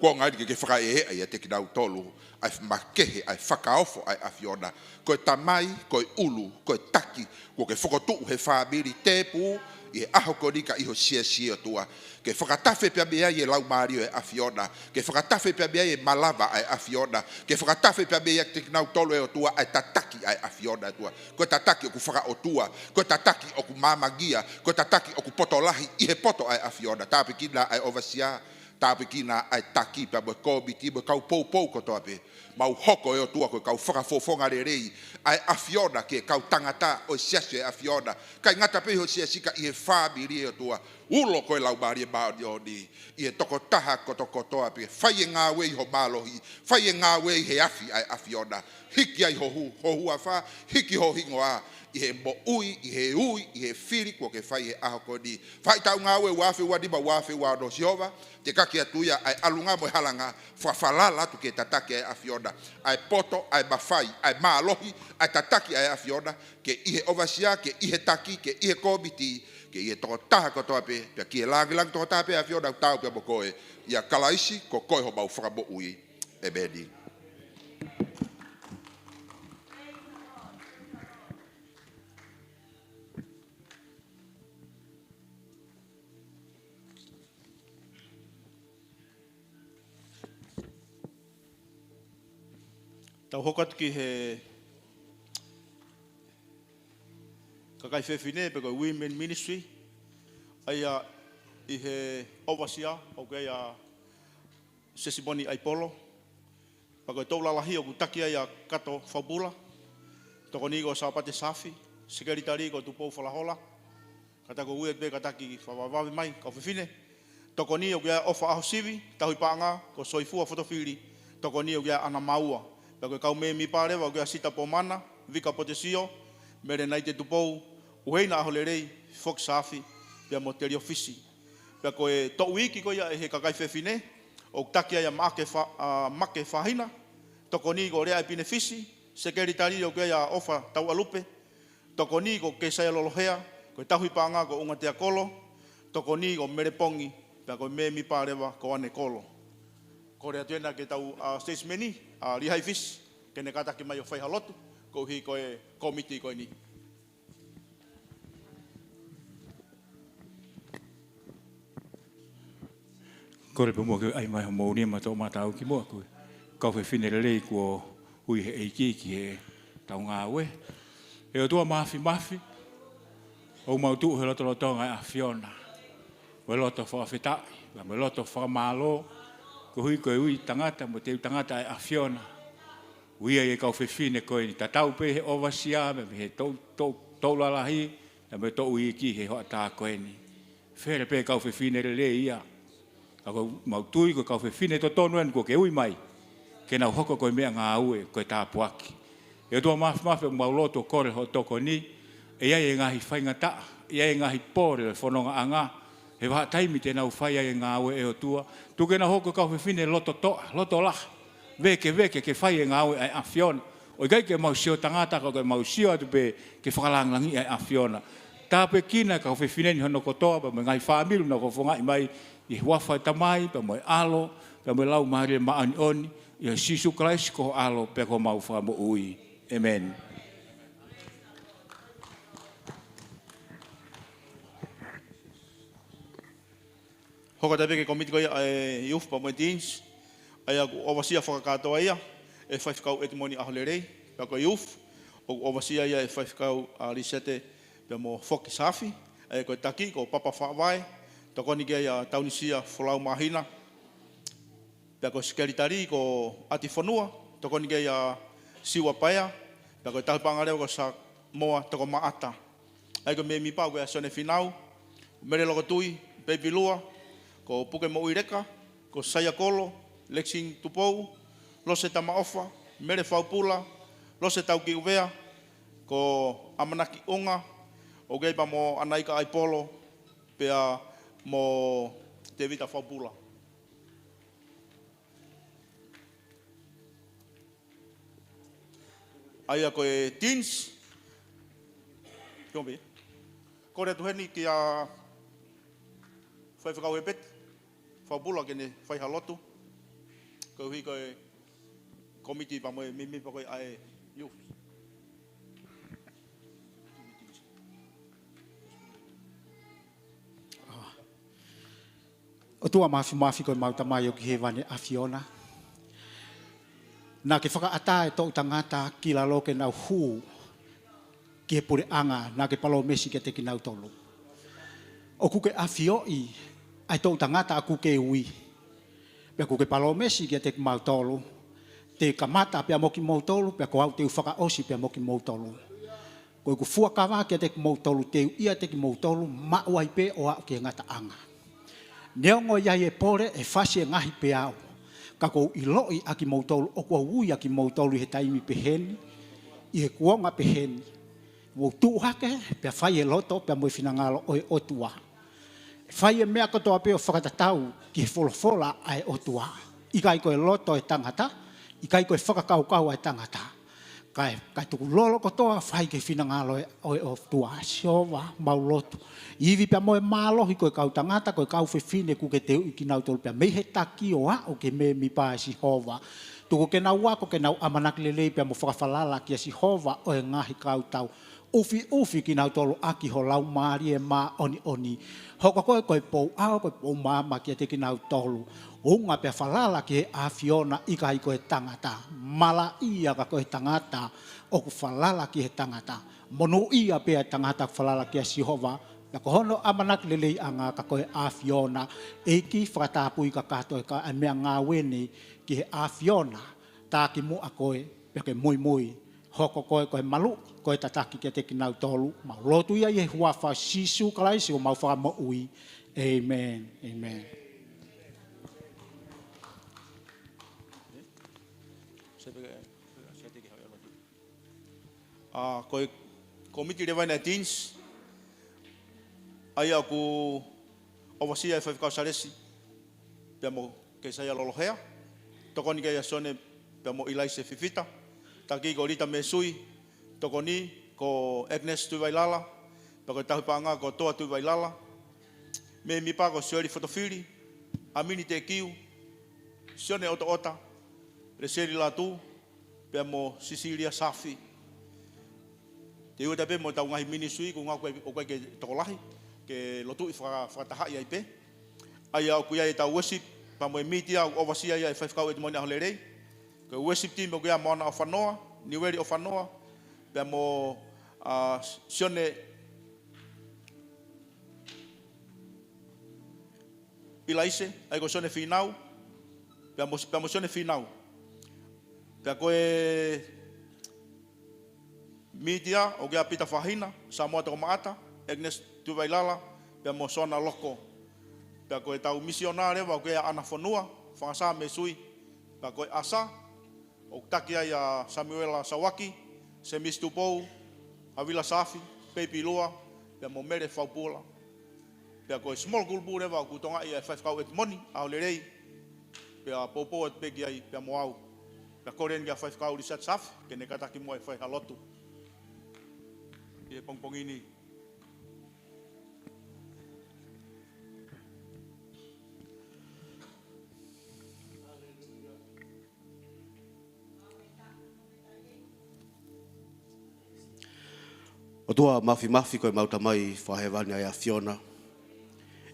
Kuo ngali ke ke fakaʻeheʻa ʻiate kinautolu ʻa e makehe, ʻa e fakaofo ʻa e ʻAfiona. Ko e tamai, ko e ʻulu, ko e taki, kuo ke fokotuʻu he fāmili tēpū ʻi he ʻaho ko eni ka ʻi ho siasi ʻe ʻOtua. Ke fakatafe pea mei ai e Laumālie ʻo e ʻAfiona. Ke fakatafe pea mei ai e malava ʻa e ʻAfiona. Ke fakatafe pea mei ai ʻiate kinautolu ʻe ʻOtua ʻa e tataki ʻa e ʻAfiona ʻe ʻOtua. Ko e tataki ʻoku fakaʻotua. Ko e tataki ʻoku māmangia. Ko e tataki ʻoku poto lahi ʻi he poto ʻa e ʻAfiona. Tāpuekina ʻa e ʻovasia. Tāpuekina ʻa e taki pea mo e kōmiti mo e kau poupou kotoa pē. Mau hoko ʻe ʻOtua ko e kau fakafofonga lelei ʻa e ʻAfiona ki he kau tangata ʻo e siasi ʻo e ʻAfiona. ʻIkai ngata pē ʻi ho siasi ka ʻi he fāmili ʻe ʻOtua. Ulo ko e Laumālie Māʻoniʻoni ʻi he tokotaha kotokotoa pē. Fai e ngāue ʻi ho mālohi. Fai e ngāue ʻi he afi ʻa e ʻAfiona. Hiki ai ho hu-, ho huafa, hiki ho hingoa, ʻi he moʻui, ʻi he ui, ʻi he fili kuo ke fai he ʻaho ko eni. Fai ʻetau ngāue ua afe ua nima, ua afe ua ono Sihova, te ke kaki atu ia ʻa e ʻalunga mo e halanga, fakafalala atu ke tataki ʻa e ʻAfiona, ʻa e poto, ʻa e mafai, ʻa e mālohi, ʻa e tataki ʻa e ʻAfiona, ke ʻi he ʻovasia, ke ʻi he taki, ke ʻi he kōmiti, ke ʻi he tokotaha kotoa pē, pea ki he langilangi tokotaha pē ʻa e ʻAfiona ʻoku taau pea mo koe, ʻia Kalaisi, ko koe homau fakamoʻui. ʻEmeni. Tau hoko atu ki he kakai fefine pe ko e Women Ministry. ʻA ia ʻi he ʻovasia, ʻoku ʻi ai ʻa Sesimoni ʻAipolo. Pea ko e toʻu lalahi ʻoku taki ai ʻa Kato Faupula. Tokoni ko Sāpate Safi. Sekelitali ko Tupou Falahola. Kātaki ʻo ui atu pē kātaki fakavavevave mai, kau fefine. Tokoni ʻoku ʻi ai ʻa ʻOfa ʻAhosivi, tauhi paʻanga ko Soifua Fotofili. Tokoni ʻoku ʻi ai ʻa ʻAna Maua. Pea ko e kau mēmipa leva ʻoku ʻi ai ʻa Sita Pomana, Vika Potesio, Melenaite Tupou, ʻUheina ʻAholelei, Foki Safi, pea mo Teliofisi. Pea ko e toʻu iiki ko ia ʻe he kakai fefine, ʻoku taki ai ʻa Maʻake Fa-, ʻa Make Fahina, tokoni ko Lea ʻEpinefisi, sekelitali ʻoku ʻi ai ʻa ʻOfa Tauʻalupe, tokoni ko Kesaia Lolohea, ko e tauhi paʻanga ko ʻUngatea Kolo, tokoni ko Mele Pongi, pea ko e mēmipa leva ko ʻAne Kolo. Kole atu ena ke tau, ʻa, statemeni, ʻa, Lihaifisi, ke ne kātaki mai ʻo fai ha lotu, koeʻuhi ko e kōmiti ko eni. Kole pē muʻa ke ʻai mai homou nima toʻomataʻu kimuʻa ko e kau fefine lelei kuo ui he ʻEiki ki heʻetau ngāue. ʻE ʻOtua Māfimafi, ʻoku mau tuʻu he lotolotonga ʻo e ʻAfiona. Mo e loto fakafetaʻi, mo e loto fakamālō, koeʻuhi ko e ui tangata, mo e teu tangata ʻo e ʻAfiona. Ui ai e kau fefine ko eni tatau pē he ʻovasia, mei he toʻu, toʻu, toʻu lalahi, mo e toʻu iiki he hoʻatā ko eni. Fele pē kau fefine lelei ia. Ka ʻoku mau tui ko e kau fefine totonu eni kuo ke ui mai. Ke nau hoko ko e meʻangāue, ko e tāpuaki. ʻE ʻOtua Māfimafi ʻoku mau lotu ʻo kole hoʻo tokoni. ʻE ʻi ai e ngaahi faingataʻa, ʻe ʻi ai e ngaahi pole ʻo e fonongaʻanga. He vahaʻa taimi te nau fai ai e ngāue ʻe ʻOtua. Tuku ke nau hoko ko e kau fefine loto toʻa, loto lahi. Vēkeveke ke fai e ngāue ʻa e ʻAfiona. ʻOku ʻikai ke mau sio tangata ka ʻoku mau sio atu pē ke fakalāngilangiʻi ʻa e ʻAfiona. Tāpuekina e kau fefine ni hono kotoa, pea mo e ngaahi fāmili naʻa nau fofongaʻi mai, ʻi he huafa ʻo e Tamai, pea mo e ʻAlo, pea mo e Laumālie Māʻoniʻoni, ʻia Sīsū Kalaisi ko ho ʻAlo, pea ko homau Fakamoʻui. ʻEmeni. Hoko atu pē ki he kōmiti ko ia ʻa e Youth pea mo e Teens. ʻA ia ʻoku ʻovasia fakakātoa ia ʻe Faifekau Edmoni ʻAholelei, pea ko e Youth, ʻoku ʻovasia ia ʻe Faifekau ʻa Lisete pea mo Foki Safi. ʻA ia ko e taki ko Papa Faʻavae, Tokoni ki ai ʻa Taunisia Folau Māhina. Pea ko e sekelitali ko ʻAti Fonua, tokoni ki ai ʻa Siua Paea, pea ko e tauhi paʻanga leva ko Samoa Tokomaʻata. ʻA ia ko e mēmipa ko ē ʻa Sione Fīnau, Mele Lokotui, Peipi Lua, ko Puke Moʻuileka, ko Saia Kolo, Lexing Tupou, Lose Tamaʻofa, Mele Faupula, Lose Taukiʻuvea, ko ʻAmanaki ʻUnga, ʻoku ʻi ai pea mo ʻAnaika ʻAipolo, pea mo Tevita Faupula. ʻA ia ko e teens. Kiʻomi. Kole atu heni kia Faifekau Epeti Faupula ke ne fai ha lotu. Koeʻuhi ko e komiti pea mo e mēmipa ko ē ʻa e youth. ʻOtua Māfimafi ko ʻemau Tamai ʻoku ʻi hēvani, ʻAfiona. Naʻa ke fakaʻatā e toʻu tangata ki lalo ke nau hū ki he puleʻanga naʻa ke palōmesi kiate kinautolu. ʻOku ke ʻafioʻi ʻa e toʻu tangata ʻoku ke ui. Pea ʻoku ke palōmesi kiate kimautolu, te u kamata pea mo kimoutolu, pea ko au te u fakaʻosi pea mo kimoutolu. Ko ʻeku fuakava kiate kimoutolu, te u ʻiate kimoutolu, maʻu ai pē ʻo aʻu ki he ngataʻanga. Neongo ʻi ai e pole, ʻe fasi e ngaahi peau, ka ʻoku ou ʻiloʻi ʻa kimoutolu, ʻoku ou ui ʻa kimoutolu ʻi he taimi peheni, ʻi he kuonga peheni. Mou tuʻu hake, pea fai e loto, pea mo e finangalo ʻo e ʻOtua. Fai e meʻa kotoa pē ʻo fakatatau ki he folofola ʻa e ʻOtua. ʻIkai ko e loto ʻo e tangata, ʻikai ko e fakakaukau ʻa e tangata. Kae, kae tukulolo kotoa fai ki he finangalo ʻo e, ʻo e ʻOtua. Sihova, mau lotu. Ivi pea mo e mālohi ko e kau tangata, ko e kau fefine ʻoku ke teuʻi kinautolu pea mei he taki ʻo aʻu ki he mēmipa, ʻe Sihova. Tuku ke nau ako, ke nau ʻamanaki lelei pea mo fakafalala kia Sihova ʻo e ngaahi kautau. ʻUfiʻufi kinautolu ʻaki ho Laumālie Māʻoniʻoni. Hoko koe ko e pou ʻao, ko e pou maama kiate kinautolu. Unga pea falala ki he ʻAfiona, ʻikai ko e tangata. Malaʻia ka ko e tangata ʻoku falala ki he tangata. Monūʻia pē ʻa e tangata ʻoku falala kia Sihova. Pea ko hono ʻamanaki leleiʻanga ka ko e ʻAfiona. ʻEiki, fakatapui kakato e ka-, ʻa e meʻangāue ni ki he ʻAfiona. Tā kimuʻa koe, pea ke muimui. Hoko koe ko e maluʻi, ko e tataki kiate kinautolu. Mau lotu ia ʻi he huafa ʻo Sīsū Kalaisi ko homau Fakamoʻui. ʻĒmeni. ʻĒmeni. ʻA, ko e komiti leva ʻeni ʻa e teens, ʻa ia ʻoku ʻovasia ʻe Faifekau Salesi pea mo Kesaia Lolohea. Tokoni ki ai ʻa Sione pea mo ʻIlaise Fifita. Taki ko Lita Mēsui. Tokoni ko Agnes Tuivailala, pea ko e tauhi paʻanga ko Toa Tuivailala. Mēmipa ko Sioeli Fotofili, ʻAmini Tekiu, Sione ʻOtoʻota, Leseli Lātū, pea mo Sisilia Safi. Te u ʻoatu pē mo ʻetau ngaahi ministry, ko e ʻuhinga ʻoku ʻikai ke tokolahi, ke lotuʻi faka-, fakatahaʻi ai pē. ʻA ia ʻoku ʻi ai ʻetau worship, pea mo e media, ʻoku ʻovasia ia ʻe Faifekau ʻEtimoni ʻAholelei. Ko e worship team ʻoku ʻi ai ʻa Moana ʻOfanoa, Niueli ʻOfanoa, pea mo, ʻa, Sione ʻIlaise, ʻa ia ko Sione Fīnau, pea mo, pea mo Sione Fīnau. Pea ko e media, ʻoku ʻi ai ʻa Pita Fahina, Samoa Tokomaʻata, Agnes Tuivailala, pea mo Sona Loko. Pea ko ʻetau misiona leva, ʻoku ʻi ai ʻa ʻAna Fonua, Fangasā Mēsui, pea ko e ʻasa, ʻoku taki ai ʻa Samuela Sauaki, Semisi Tupou, Havila Safi, Peipi Lua, pea mo Mele Faupula. Pea ko e small group leva ʻoku tokangaʻi ʻe Faifekau ʻEtimoni ʻAholelei, pea poupou atu pē ki ai pea mo au. Pea kole eni kia Faifekau Lisati Safi, ke ne kātaki muʻa ʻi he fai ha lotu ʻi he pongipongi ni. ʻOtua Māfimafi ko ʻemau Tamai Fakahēvani ʻa e ʻAfiona.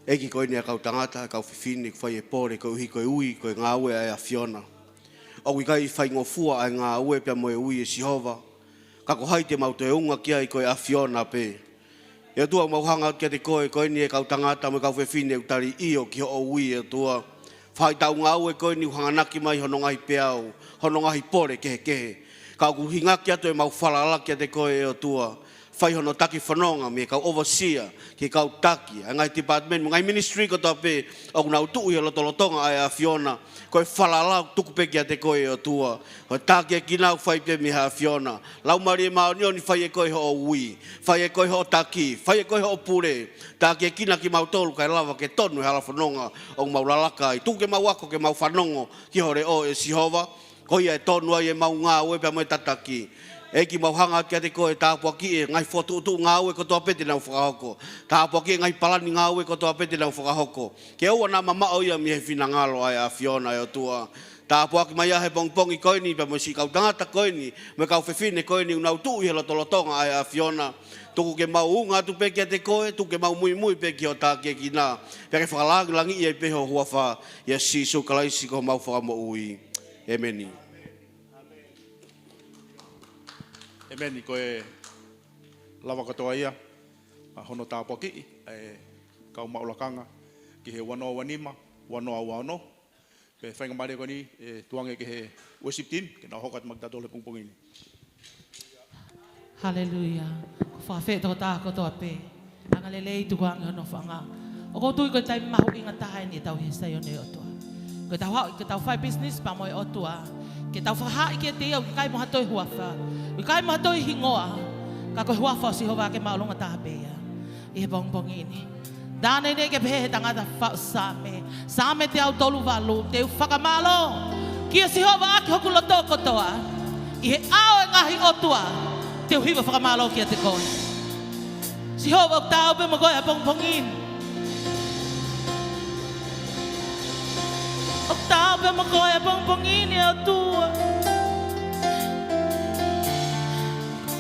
ʻEiki ko eni ʻa e kau tangata, kau fefine, ʻoku fai e pole, koeʻuhi ko e ui, ko e ngāue ʻa e ʻAfiona. ʻOku ʻikai faingofua ʻa e ngāue pea mo e ui ʻe Sihova. Ka ko hai te mau toe unga ki ai ko e ʻAfiona pē. ʻE ʻOtua, mau hanga atu kiate koe, ko eni e kau tangata mo e kau fefine ʻoku tali ʻio ki hoʻo ui, ʻe ʻOtua. Fai ʻetau ngāue ko eni ʻoku hanganaki mai hono ngaahi peau, hono ngaahi pole kehekehe. Ka ʻoku hingaki atu ʻemau falala kiate koe, ʻe ʻOtua. Fai hono taki fononga mei he kau ʻovasia, ki he kau taki, ʻa e ngaahi department, mo e ngaahi ministry kotoa pē ʻoku nau tuʻu ʻi he lotolotonga ʻa e ʻAfiona. Ko e falala ʻoku tuku pē kiate koe, ʻe ʻOtua. Ko e takiekina ʻoku fai pē mei he ʻAfiona. Laumālie Māʻoniʻoni, fai ʻe koe hoʻo ui, fai ʻe koe hoʻo taki, fai ʻe koe hoʻo pule. Takiekina kimautolu kae lava ke tonu e hala fononga ʻoku mau lalaka ai. Tuku ke mau ako, ke mau fanongo ki ho leʻo, ʻe Sihova. Ko ia ʻe tonu ai ʻemau ngāue pea mo e tataki. ʻEiki, mau hanga kiate koe, tāpuakiʻi e ngaahi fokotuʻutuʻu ngāue kotoa pē te nau fakahoko. Tāpuakiʻi e ngaahi palani ngāue kotoa pē te nau fakahoko. Ke ʻoua naʻa mamaʻo ia mei he finangalo ʻa e ʻAfiona, ʻe ʻOtua. Tāpuakiʻi mai ʻa e pongipongi ko eni, pea mo e siʻi kau tangata ko eni, mo e kau fefine ko eni, ʻoku nau tuʻu ʻi he lotolotonga ʻa e ʻAfiona. Tuku ke mau unga atu pē kiate koe, tuku ke mau muimui pē ki hoʻo takiekina. Pea ke fakalangilangiʻi ai pē ho huafa, ʻia Sīsū Kalaisi ko homau Fakamoʻui. ʻEmeni. ʻEmeni. Ko e lava kotoa ia, ʻa hono tāpuakiʻi ʻa e kau maʻu lakanga ki he ua noa ua nima, ua noa ua ono. Pea faingamālie ko eni, ʻe tuku ange ki he worship team ke nau hoko atu maʻa kitautolu he pongipongi ni. Haleluia. Ko e fakafetaʻi ki he tokotaha kotoa pē. Angalelei, tuku ange hono faʻahinga. ʻOku ou tui ko e taimi mahuʻinga taha eni ʻetau ʻi he Saione ʻo e ʻOtua. Ko ʻetau haʻu, ko ʻetau fai business pea mo e ʻOtua. Ke tau fakahaaʻi kiate ia ʻoku ʻikai mo ha toe huafa, ʻoku ʻikai mo ha toe hingoa, ka ko e huafa ʻo Sihova ke māʻolunga taha pē ia. ʻI he pongipongi ni. Naʻa ne pehē he tangata faʻu Saame. Saame teau tolu valu, te u fakamālō kia Sihova ʻaki hoku loto kotoa. ʻI he ʻao ʻo e ngaahi ʻotua, te u hiva fakamālō kiate koe. Sihova, ʻoku taau pē mo koe he pongipongi ni. ʻOku taau pē mo koe he pongipongi ni, ʻe ʻOtua.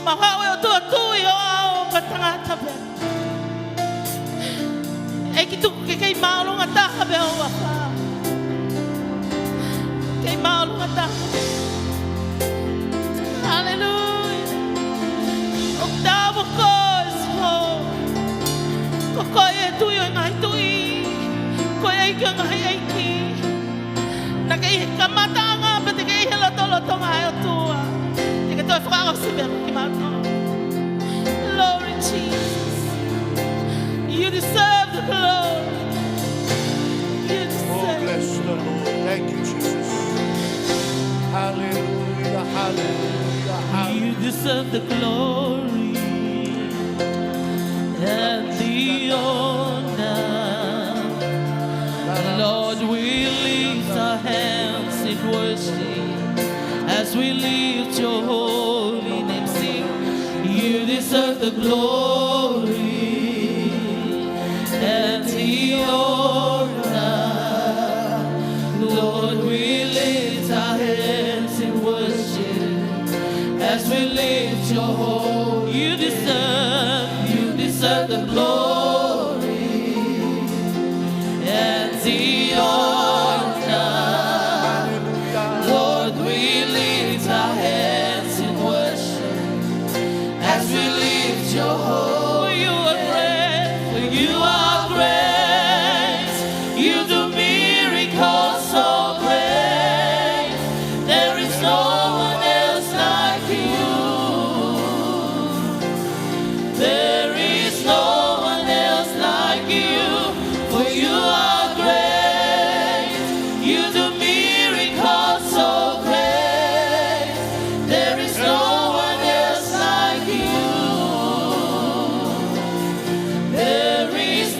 Mau haʻu, ʻe ʻOtua, tui ʻo aʻu ka tangata pē. ʻEiki, tuku ke kei māʻolunga taha pē ho huafa. Kei māʻolunga taha. Haleluia. ʻOku taau mo koe, Sihova. Ko koe ʻa e Tuʻi ʻo e ngaahi tuʻi. Ko e ʻEiki ʻo e ngaahi ʻeiki. Naʻa ke ʻi he kamataʻanga pea te ke ʻi he lotolotonga, ʻe ʻOtua. Te ke toe fakaʻosi pē kimautolu. Glory, Jesus. You deserve the glory. You deserve. Oh, bless the Lord. Thank you, Jesus. Hallelujah, hallelujah, hallelujah. You deserve the glory and the honor. Lord, we lift our hands in worship as we lift your holy name. Sing, you deserve the glory and the honor. Lord, we lift our hands in worship as we lift your holy name. You deserve, you deserve the glory and the honor. Lord, we lift our hands in worship as we lift your holy name. You are great, for you are great. You do miracles so great. There is no one else like you. There is no one else like you, for you are great. You do miracles so great. There is no one else like you. There is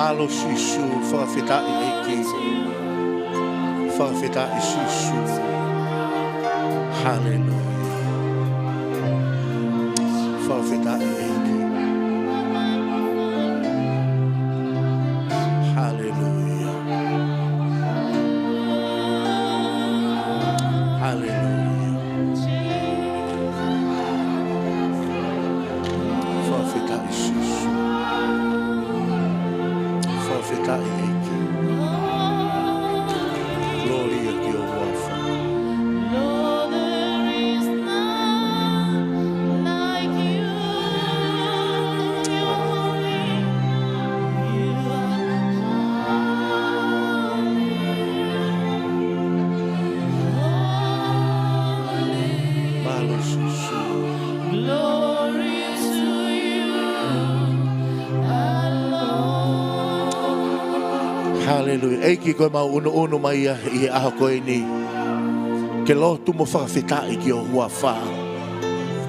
Mālō Sīsū, fakafetaʻi ʻEiki. Fakafetaʻi Sīsū. Haleluia. Fakafetaʻi ʻEiki. Haleluia. Haleluia. Fakafetaʻi Sīsū. Fakafetaʻi ʻEiki. Lōlia ki ho huafa. Lord, there is none like you. You are holy. Mālō Sīsū. Glory to you alone. Haleluia. ʻEiki, ko ʻemau ʻunuʻunu mai ia ʻi he ʻaho ko eni, ke lotu mo fakafetaʻi ki ho huafa,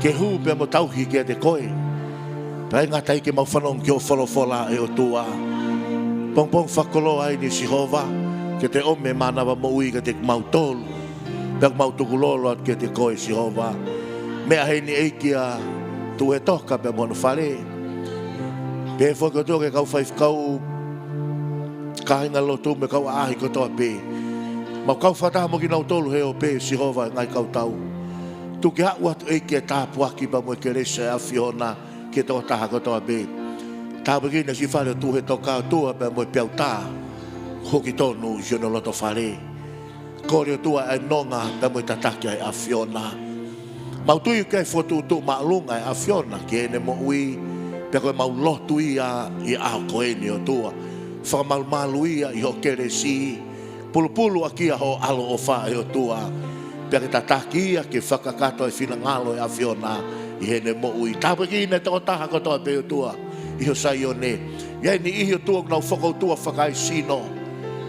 ke hū pea mo tauhi kiate koe. Pea ʻikai ngata ai, ke mau fanongo ki hoʻo folofola, ʻe ʻOtua. Pongipongi fakakoloa eni, Sihova, ke ke ʻomi e mānava moʻui kiate kimautolu. Pea ʻoku mau tukulolo atu kiate koe, Sihova. Meʻa heni, ʻEiki, ʻa Tuʻu he Toka pea mo hono fale. Pehē foki, ʻOtua, ki he kau faifekau, kāinga lotu mo e kau ʻaʻahi kotoa pē. Mau kau fakataha mo kinautolu he ope, Sihova, e ngaahi kautau. Tuku ke aʻu atu, ʻEiki, e tāpuaki pea mo e kelesi ʻa e ʻAfiona ki he tokotaha kotoa pē. Tāpuekina siʻi fale ʻo Tuʻu he Toka, ʻOtua, pea mo e peau tā, hoko tonu ʻi hono loto fale. Kole, ʻOtua, ʻa e nonga pea mo e tataki ʻa e ʻAfiona. Mau tui ʻoku ʻi ai e fokotuʻutuʻu māʻolunga ʻa e ʻAfiona ki heʻene moʻui, pea ko ʻemau lotu ia ʻi he ʻaho ko eni, ʻOtua. Fakamalumalu ia ʻi hoʻo kelesi, pulupulu ʻaki ia hoʻo ʻaloʻofa, ʻe ʻOtua. Pea ke tataki ia ke fakakakato e finangalo ʻo e ʻAfiona ʻi heʻene moʻui. Tāpuekina e tokotaha kotoa pē, ʻOtua, ʻi ho Saione. ʻI ai e niʻihi, ʻOtua, ʻoku nau fakautua fakaesino.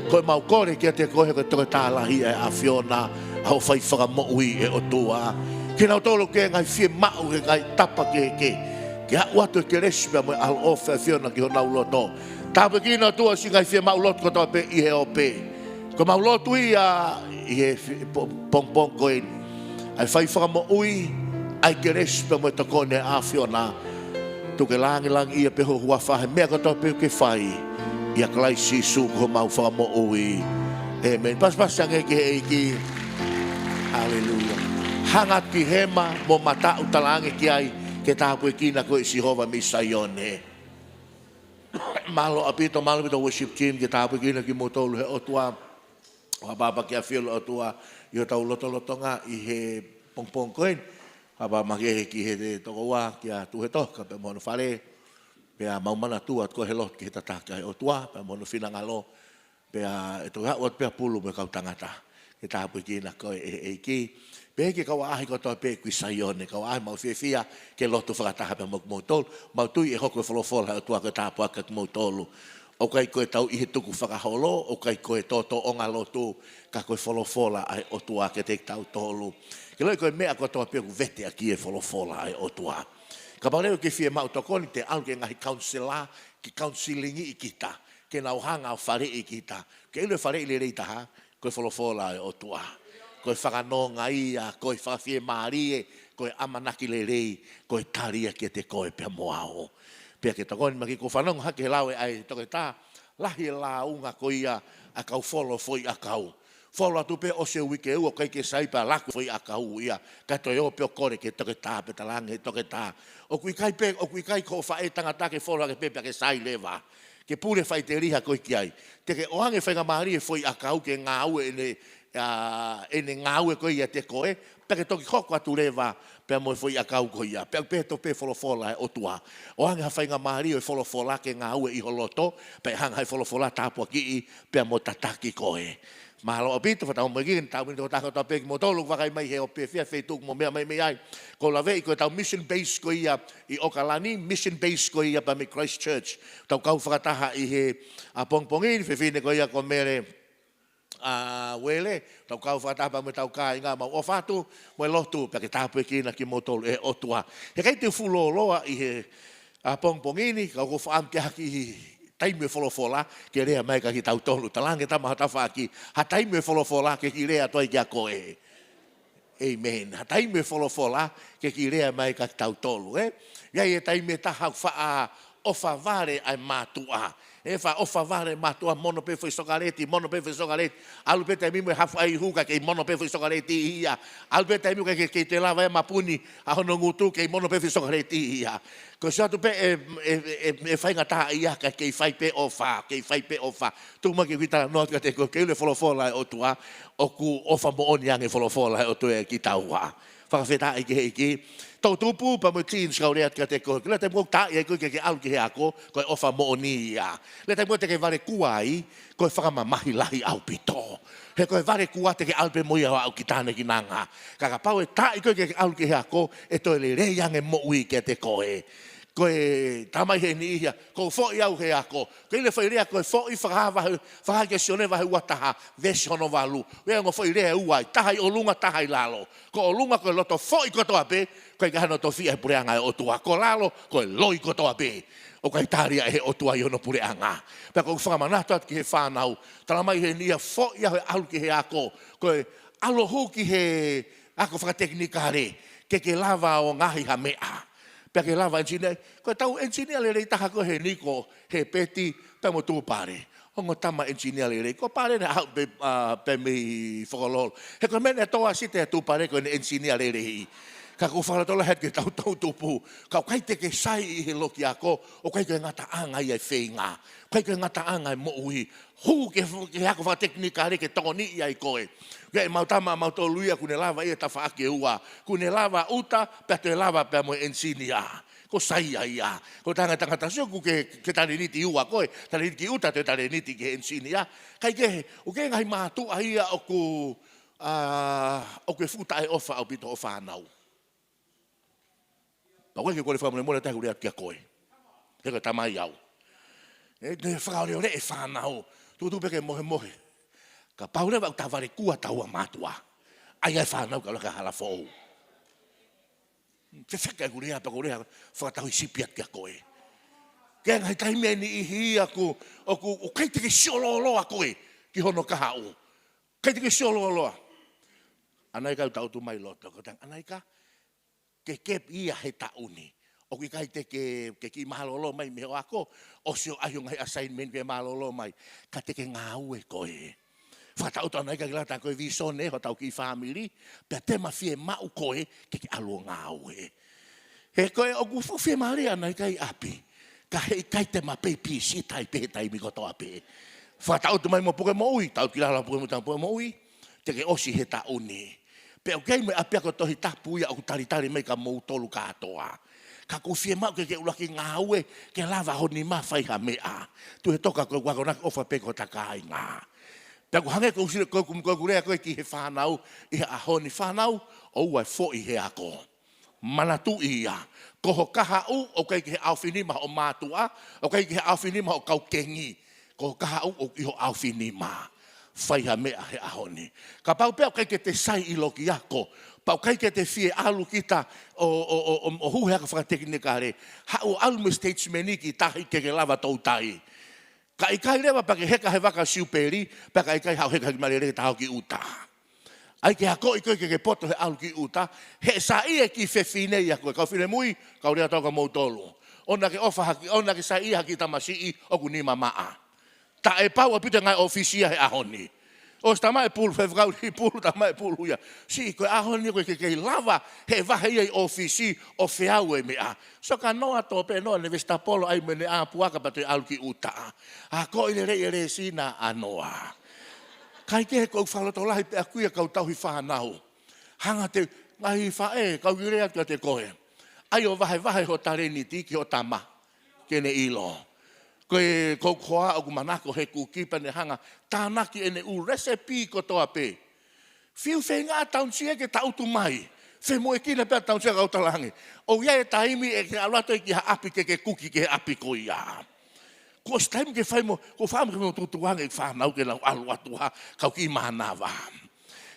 Ko ʻemau kole kiate koe, ko e toketā lahi ʻa e ʻAfiona, ʻa hoʻo fai fakamoʻui, ʻe ʻOtua. Kinautolu ʻoku ʻi ai e ngaahi fiemaʻu he ngaahi tapa kehekehe, ke aʻu atu e kelesi pea mo e ʻaloʻofa ʻa e ʻAfiona ki honau loto. Tāpuekina, ʻOtua, siʻi ngaahi fiemaʻu lotu kotoa pē ʻi he ope. Ko ʻemau lotu ia ʻi he fi-, po-, pongipongi ko eni, ʻa e fai fakamoʻui, ʻa e kelesi pea mo e tokoni ʻa e ʻAfiona. Tuku ke lāngilangiʻia pē ho huafa he meʻa kotoa pē ʻoku ke fai, ʻia Kalaisi Sīsū ko homau Fakamoʻui. ʻĒmeni. Pasipasi ange ki he ʻEiki. Haleluia. Hanga ki hema mo mataʻu, talaange ki ai, ke tāpuekina koe ʻe Sihova mei Saione. Mālō ʻaupito, mālō ʻaupito worship team, ke tāpuekina kimoutolu ʻe he ʻOtua. ʻOku pāpā ke ʻafio e ʻOtua ʻi hotau lotolotonga ʻi he pongipongi ko eni. Pāpā makehe ki he tokoua, kia Tuʻu he Toka pea mo hono fale. Pea mau manatua atu ko e lotu ki he tataki ʻa e ʻOtua pea mo hono finangalo. Pea ʻe toki aʻu atu pē ʻa Pulu mo e kau tangata ke tāpuekina koe ʻe he ʻEiki. Pea ki he kau ʻaʻahi kotoa pē ʻoku ʻi Saione, kau ʻaʻahi, mau fiefia ke lotu fakataha pea mo kimoutolu. Mau tui ʻe hoko e folofola ʻa e ʻOtua ko e tāpuaki kia kimoutolu. ʻOku ʻikai ko ʻetau ʻi he tukufakaholo, ʻoku ʻikai ko e tōtōʻonga lotu, ka ko e folofola ʻa e ʻOtua kiate kitautolu. Ke ʻiloʻi ko e meʻa kotoa pē ʻoku vete ʻaki e folofola ʻa e ʻOtua. Kapau leva ʻoku ke fiemaʻu tokoni, te ke ʻalu ki he ngaahi kaunisela ke kaunisilingiʻi kita, ke nau hanga ʻo faleʻi kita. Ke ʻilo e faleʻi lelei taha, ko e folofola ʻa e ʻOtua. Ko e fakanonga ia, ko e fakafiemālie, ko e ʻamanaki lelei, ko e tali ia kiate koe pea mo au. Pea ke tokoni mai, ʻoku ou fanongo hake he lau ʻa e toketā, lahi e lāunga ko ia ʻa e kau folo foʻi ʻakau. Folo atu pē ʻosi e uike ʻe ua ʻoku ʻikai ke sai pea laku e foʻi ʻakau ia. Kae toe ō pē ʻo kole ki he toketā pea talaange ʻe he toketā, ʻoku ʻikai pē, ʻoku ʻikai ko hoʻo faʻētangata, ke folo hake pē pea ke sai leva. Ke pule faʻiteliha koe ki ai. Te ke ʻoange faingamālie e foʻi ʻakau ke ngāue ʻene, ʻa, ʻene ngāue ko ia ʻiate koe, pea ke toki hoko atu leva pea mo e foʻi ʻakau ko ia. Pea ʻoku pehē tofu pē folofola ʻa e ʻOtua. ʻOange ha faingamālie ʻo e folofola ke ngāue ʻi ho loto, pea ʻe hanga ʻe he folofola ʻo tāpuakiʻi pea mo tataki koe. Mālō ʻaupito, fakatau mai ki he tau mini toko taha kotoa pē kimoutolu ʻoku vakai mai he ope, fē feituʻu ʻoku mou meʻa mai mei ai. ʻOku ou laveʻi ko ʻetau mission base ko ia ʻi ʻOkalani, mission base ko ia pea mei Christchurch. Tau kau fakataha ʻi he, ʻa, pongipongi ni, fefine ko ia ko Mele, ʻa, Uele, tau kau fakataha pea mo ʻetau kāinga, mau ʻofa atu mo e lotu pea ke tāpuekina kimoutolu ʻe he ʻOtua. He ʻikai te u fuʻu lōloa ʻi he, ʻa, pongipongi ni, ka ʻoku ou fakaʻamu ke ʻai ha kiʻi Taimi ʻe folofola ke lea mai kia kitautolu. Talaange tama ha tafaʻaki, ha taimi ʻe folofola ke kiʻi lea atu ai kia koe. ʻĒmeni. Ha taimi ʻe folofola ke kiʻi lea mai kia kitautolu, ē? ʻI ai e taimi ʻe taha ʻoku faʻa ʻofa vale ʻa e mātuʻa. ʻE faʻa ʻofa vale mātuʻa, mono pē foʻi sokaleti, mono pē foʻi sokaleti. ʻAlu pē taimi mo e hafu ʻai hū kae kei mono pē foʻi sokaleti ia. ʻAlu pē taimi kae kei, kei toe lava e mapuni ʻa hono ngutu, kei mono pē foʻi sokaleti ia. Ko e sio atu pē ʻe, ʻe, ʻe, ʻe faingataʻaʻia kae kei fai pē ʻofa, kei fai pē ʻofa. Tuku muʻa ke u kiʻi talanoa atu kiate koe, ke ʻilo e folofola ʻa e ʻOtua, ʻoku ʻofa moʻoni ange e folofola ʻa e ʻOtua kiate kitaua. Fakafetaʻi ki he ʻEiki. Toʻutupu pea mo e teens, kau lea atu kiate koe. Lea taimi ʻoku taaʻi ai koe ke ke ʻalu ki he ako, ko e ʻofa moʻoni ia. Lea taimi ʻoku te ke valekua ai, ko e fakamamahi lahi ʻaupito. He ko e valekua te ke ʻalu pē mo ia ʻo aʻu ki taʻengata. Ka kapau ʻe taaʻi koe ke ke ʻalu ki he ako, ʻe toe lelei ange e moʻui kiate koe. Ko e tamai he niʻihi ia, ʻoku ou foʻi au he ako. Ko e lea foʻi lea ko e foʻi, Fakahā vahe, Fakahā kia Sione vahe ua taha, veesi hono valu. ʻOku ʻi ai e ongo foʻi lea ʻe ua ai, taha ʻi ʻolunga, taha ʻi lalo. Ko ʻolunga ko e loto foʻi kotoa pē, ʻoku ʻikai hano tofiʻa he puleʻanga ʻo e ʻOtua. Ko lalo ko e loi kotoa pē, ʻoku ʻikai tali ia ʻe he ʻOtua ʻi hono puleʻanga. Pea ʻoku ou fakamanatu atu ki he fānau, talamai he niʻihi ia, foʻi au he ʻalu ki he ako. Ko e ʻalu hū ki he ako fakatekinikale, ke ke lava ʻo ngaohi ha meʻa. Pea ke lava ʻenisinia. Ko e tau ʻenisinia lelei taha ko ē heni ko Hepeti pea mo Tupale. Ongo tama ʻenisinia lelei. Ko Pale naʻe haʻu pē, ā, pē mei Fokololo. He ko e meʻa naʻe tō ʻa Site ʻa Tupale ko ʻene ʻenisinia lelei. Ka ʻoku ou fakalotolahi atu ki he tau toʻutupu. Ka ʻoku ʻikai te ke sai ʻi he loki ako, ʻoku ʻikai ko e ngataʻanga ia e feinga. ʻOku ʻikai ko e ngataʻanga e moʻui. Hū ki he, ki he ako fakatekinikale ke tokoniʻi ai koe. Ko e mau tama, mau tolu ia ʻoku ne lava ia e tafaʻaki ʻe ua. ʻOku ne lava ʻuta, pea toe lava pea mo e ʻenisinia. Ko e sai ia ia. Ko e tangata, tangata sio ʻoku ke, ke talēniti ʻe ua koe, talēniti ki ʻuta, toe talēniti ki he ʻenisinia. Kae kehe, ʻoku ʻi ai e ngaahi mātuʻa ia ʻoku, ā, ʻoku fuʻu taʻeʻofa ʻaupito hoʻo fānau. Pea ʻoku ʻikai ke u kole fakamolemole, ʻe taha ʻeku lea atu kia koe. He ko e tamai au. ʻE, ʻe fakaoleole e fānau. Tuʻutuʻu pē ke mohemohe. Kapau leva ʻoku ta valekua taua mātuʻa, ʻai ʻa e fānau ke ʻalu ki ha hala foʻou. Fefeka ʻeku lea, pea ʻoku ou lea fakatauhisipi atu kia koe. Ko e ngaahi taimi ʻe niʻihi ia ʻoku, ʻoku, ʻoku ʻikai te ke sio lōloa koe ki hono kahaʻu. ʻIkai te ke sio lōloa. ʻAnaika, u tangutu mai loto, ko e tang, ʻAnaika, ke ke pē ia he taʻu ni. ʻOku ʻikai te ke, ke kiʻi mālōlō mai mei hoʻo ako, ʻosi ʻo ʻai hoʻo ngaahi assignment ke mālōlō mai. Ka te ke ngāue koe. Fakatauʻosi ʻAnaika, ke lata ko e vīsone hotau kiʻi fāmili, pea te ma fiemaʻu koe ke ke ʻalu ʻo ngāue. He ko e ʻoku fuʻu fiemālie ʻAnaika ʻi ʻapi, ka heʻikai te ma babysitter ai pē he taimi kotoa pē. Fakatauʻosi mai mo puke moʻui, tau ki lalo puke moʻui, tau puke moʻui, te ke ʻosi he taʻu ni. Pea ʻoku ʻi ai mo e ʻapiako Tohi Tapu ia ʻoku talitali mai kia moutolu kātoa. Ka ʻoku fiemaʻu ke ke ʻuluaki ngāue, ke lava ho nima fai ha meʻa. Tuʻu he toka ko e akonaki ʻofa pē ki hota kāinga. Pea ʻoku hangē ko e sila, ko e kum, ko ʻeku lea ko ē ki he fānau ʻi he ʻaho ni, fānau, ʻoua ʻe foʻi he ako. Manatuʻi ia, ko ho kahaʻu ʻoku ʻikai ki he ʻaofinima hoʻo mātuʻa, ʻoku ʻikai ki he ʻaofinima hoʻo kau kengi. Ko ho kahaʻu ʻoku ʻi ho ʻaofinima. Fai ha meʻa he ʻaho ni. Kapau pē ʻoku ʻikai ke te sai ʻi loki ako, pea ʻoku ʻikai ke te fie ʻalu kita ʻo, ʻo, ʻo, ʻo, ʻo hū he ako fakatekinikale, haʻu ʻo ʻalu mo e statesman ki tahi ke ke lava toutai. Ka ʻikai leva pea ke heka he vaka siupeli, pea ka ʻikai haʻu heka ki Maleleke, ta haʻu ki ʻuta. ʻAi ke akoʻi koe ke ke poto he ʻalu ki ʻuta, he saiʻia e kiʻi fefine ia ko e kau finemui, kau lea atu kia moutolu. ʻOua naʻa ke ʻofa hake, ʻoua naʻa ke saiʻia ha kiʻi tamasiʻi ʻoku nima maʻa. Taʻepau ʻaupito e ngaahi ʻōfisi ia he ʻaho ni. ʻOsi tamaʻi e pulu, faifekau lī pulu, tamaʻi e pulu ia. Siʻi, ko e ʻaho ni ko e ke kei lava he vahe ia ʻi ʻōfisi ʻo feau e meʻa. Sio kia Noa, tō pē Noa, ne vesitapolo ai mo ʻene ʻā puaka pea toe ʻalu ki ʻuta. Akoʻi lelei e lēsoni ʻa Noa. Kae kehe, ʻoku ou fakalotolahi pē ʻaʻaku ia kau tauhi fānau. Hanga ʻe he ngaahi faʻē, kau kiʻi lea atu kiate koe. ʻAi ʻo vahevahe ho talēniti ki ho tama, ke ne ʻilo. Ko e, ko e hoa ʻoku manako he kuki pea ne hanga ʻo tānaki ʻene ʻū recipe kotoa pē. Fiu feinga ʻa Taunsia ke tangutu mai. Femoʻuekina pē ʻa Taunsia, kau talaange, ʻoku ʻi ai e taimi ʻe ke ʻalu atu ai ki ha ʻapi ke ke kuki ki he ʻapi ko ia. Kuo ʻosi taimi ke fai mo, kuo fai mo ke mo tutuange e fānau ke nau ʻalu atu ha kau kiʻi mānava.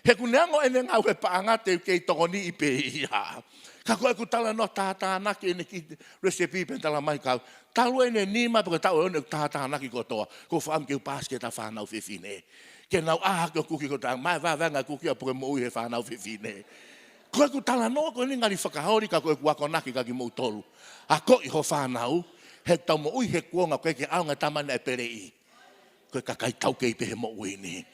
He ʻoku neongo ʻene ngāue paʻanga te u kei tokoniʻi pē ia. Ka ko ʻeku talanoa tātānaki ʻene kiʻi recipe pē, talamai kau. Talu ʻene nima pe ko e taʻu ʻe ono ʻeku tātānaki kotoa. Ko e fakaʻamu ke u paasi ki heʻeta fānau fefine. Ke nau ʻā hake ʻo kuki ko e taʻu, maʻu e vāvānga kuki ʻa e puke moʻui he fānau fefine. Ko ʻeku talanoa ko eni ngali fakaoli ka ko ʻeku akonaki kia kimoutolu. Akoʻi hoʻo fānau, he ʻoku tau moʻui he kuonga ʻoku ʻikai ke ʻaonga e tama naʻe peleʻi. Ko e kakai taukei pē he moʻui ni.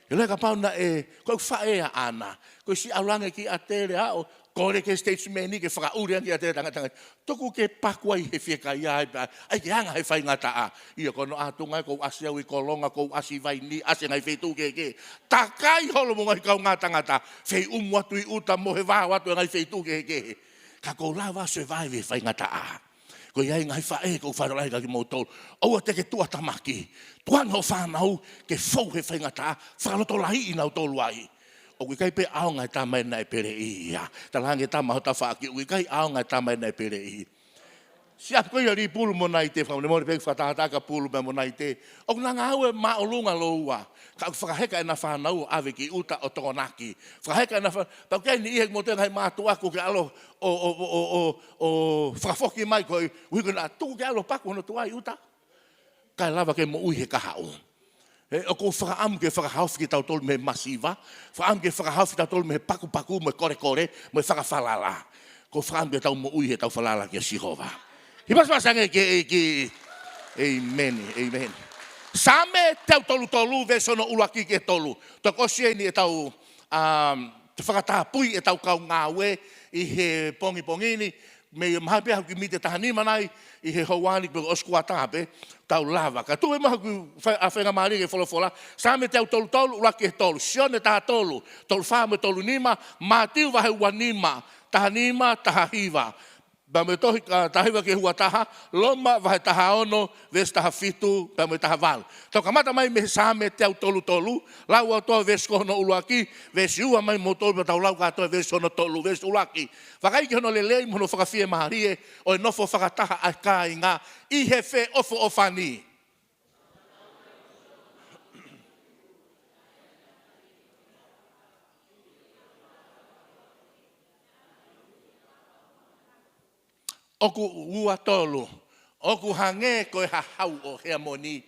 ʻIlo, kapau naʻe, ko e faʻē ʻa ʻAna, ko e siʻi ʻalu ange ki ʻAtele ʻo kole ki he statesman ni ke fakaʻuli ange ki ʻAtele, tangata, tangata. Tuku ke paku ai he fiekaia ai pē, ʻai ke anga he faingataʻa. ʻIo, ko hono ʻatunga ia, ʻoku ou ʻasi au ʻi Kolonga, ʻoku ou ʻasi Vaini, ʻasi ngaahi feituʻu kehekehe. Takai holo mo e ngaahi kaungā tangata, fei ʻumu atu ʻi ʻuta mo e vao atu e ngaahi feituʻu kehekehe. Ka ʻoku ou lava ʻo survive he faingataʻa. Ko ia ai ngaahi faʻē, ʻoku ou fakaʻamu kia kimoutolu. ʻOua te ke tuʻatamaki. Tukuange hoʻo fānau ke fou he faingataʻa, fakalotolahiʻi kinautolu ai. ʻOku ʻikai pē ʻaonga e tama naʻe peleʻi ia. Talaange tama ho tafaʻaki, ʻoku ʻikai ʻaonga e tama naʻe peleʻi. Siʻi ʻapi ko ia lī pulu mo naite, fakamolemole pē fakatātā ka pulu mo naite. ʻOku na ngāue māʻolunga lōua. Ka ʻoku fakaheka ʻena fānau ʻo ʻave ki ʻuta ʻo tokonaki. Fakaheka ʻena fā-, pau ke ni ihe mo te ngai mātuʻa ʻoku ke ʻalu ʻo, ʻo, ʻo, ʻo, ʻo, ʻo fakafoki mai ko e ʻuhi ko ʻena tuku ke ʻalu ʻo paku hono tuʻa ʻi ʻuta. Kae lava ke moʻui he kahaʻu. He ʻoku ou fakaʻamu ke fakahaofi kitautolu mei he masiva, fakaʻamu ke fakahaofi kitautolu mei he pakupaku, mo e kolekole, mo e fakafalala. ʻOku ou fakaʻamu ke tau moʻui heʻetau falala kia Sihova. Hiva siva sange ki he ʻEiki. ʻĒmeni, ʻēmeni. Saame teau tolu tolu, veesi hono ʻuluaki ki he tolu. Toki ʻosi eni ʻetau, um, fakatapui ʻetau kau ngāue ʻi he pongipongi ni, mei he mahalo pē haʻaku kiʻi mīniti ʻe taha nima nai ʻi he houa ni pe ʻosi kuata pē, tau lava. Ka tuʻu mai haʻaku fai-, ʻa e faingamālie ki he folofola, Saame teau tolu tolu, ʻuluaki ki he tolu, Sione taha tolu, tolu fā mo e tolu nima, Mātiu vahe ua nima, taha nima, taha hiva. Pea mo e tohi, ʻa, taha hiva ki he ua taha, Loma vahe taha ono, veesi taha fitu, pea mo e taha valu. Tau kamata mai mei he Saame teau tolu tolu, lau atu ʻa e veesi ko hono ʻuluaki, veesi ua mai mo tolu, pea tau lau kātoa veesi hono tolu, veesi ʻuluaki. Vakai ki hono lelei mo hono fakafiemālie ʻo e nofo fakataha ʻa e kāinga ʻi he feʻofoʻofani. ʻOku ua tolu, ʻoku hangē ko e hahau ʻo Heamoni,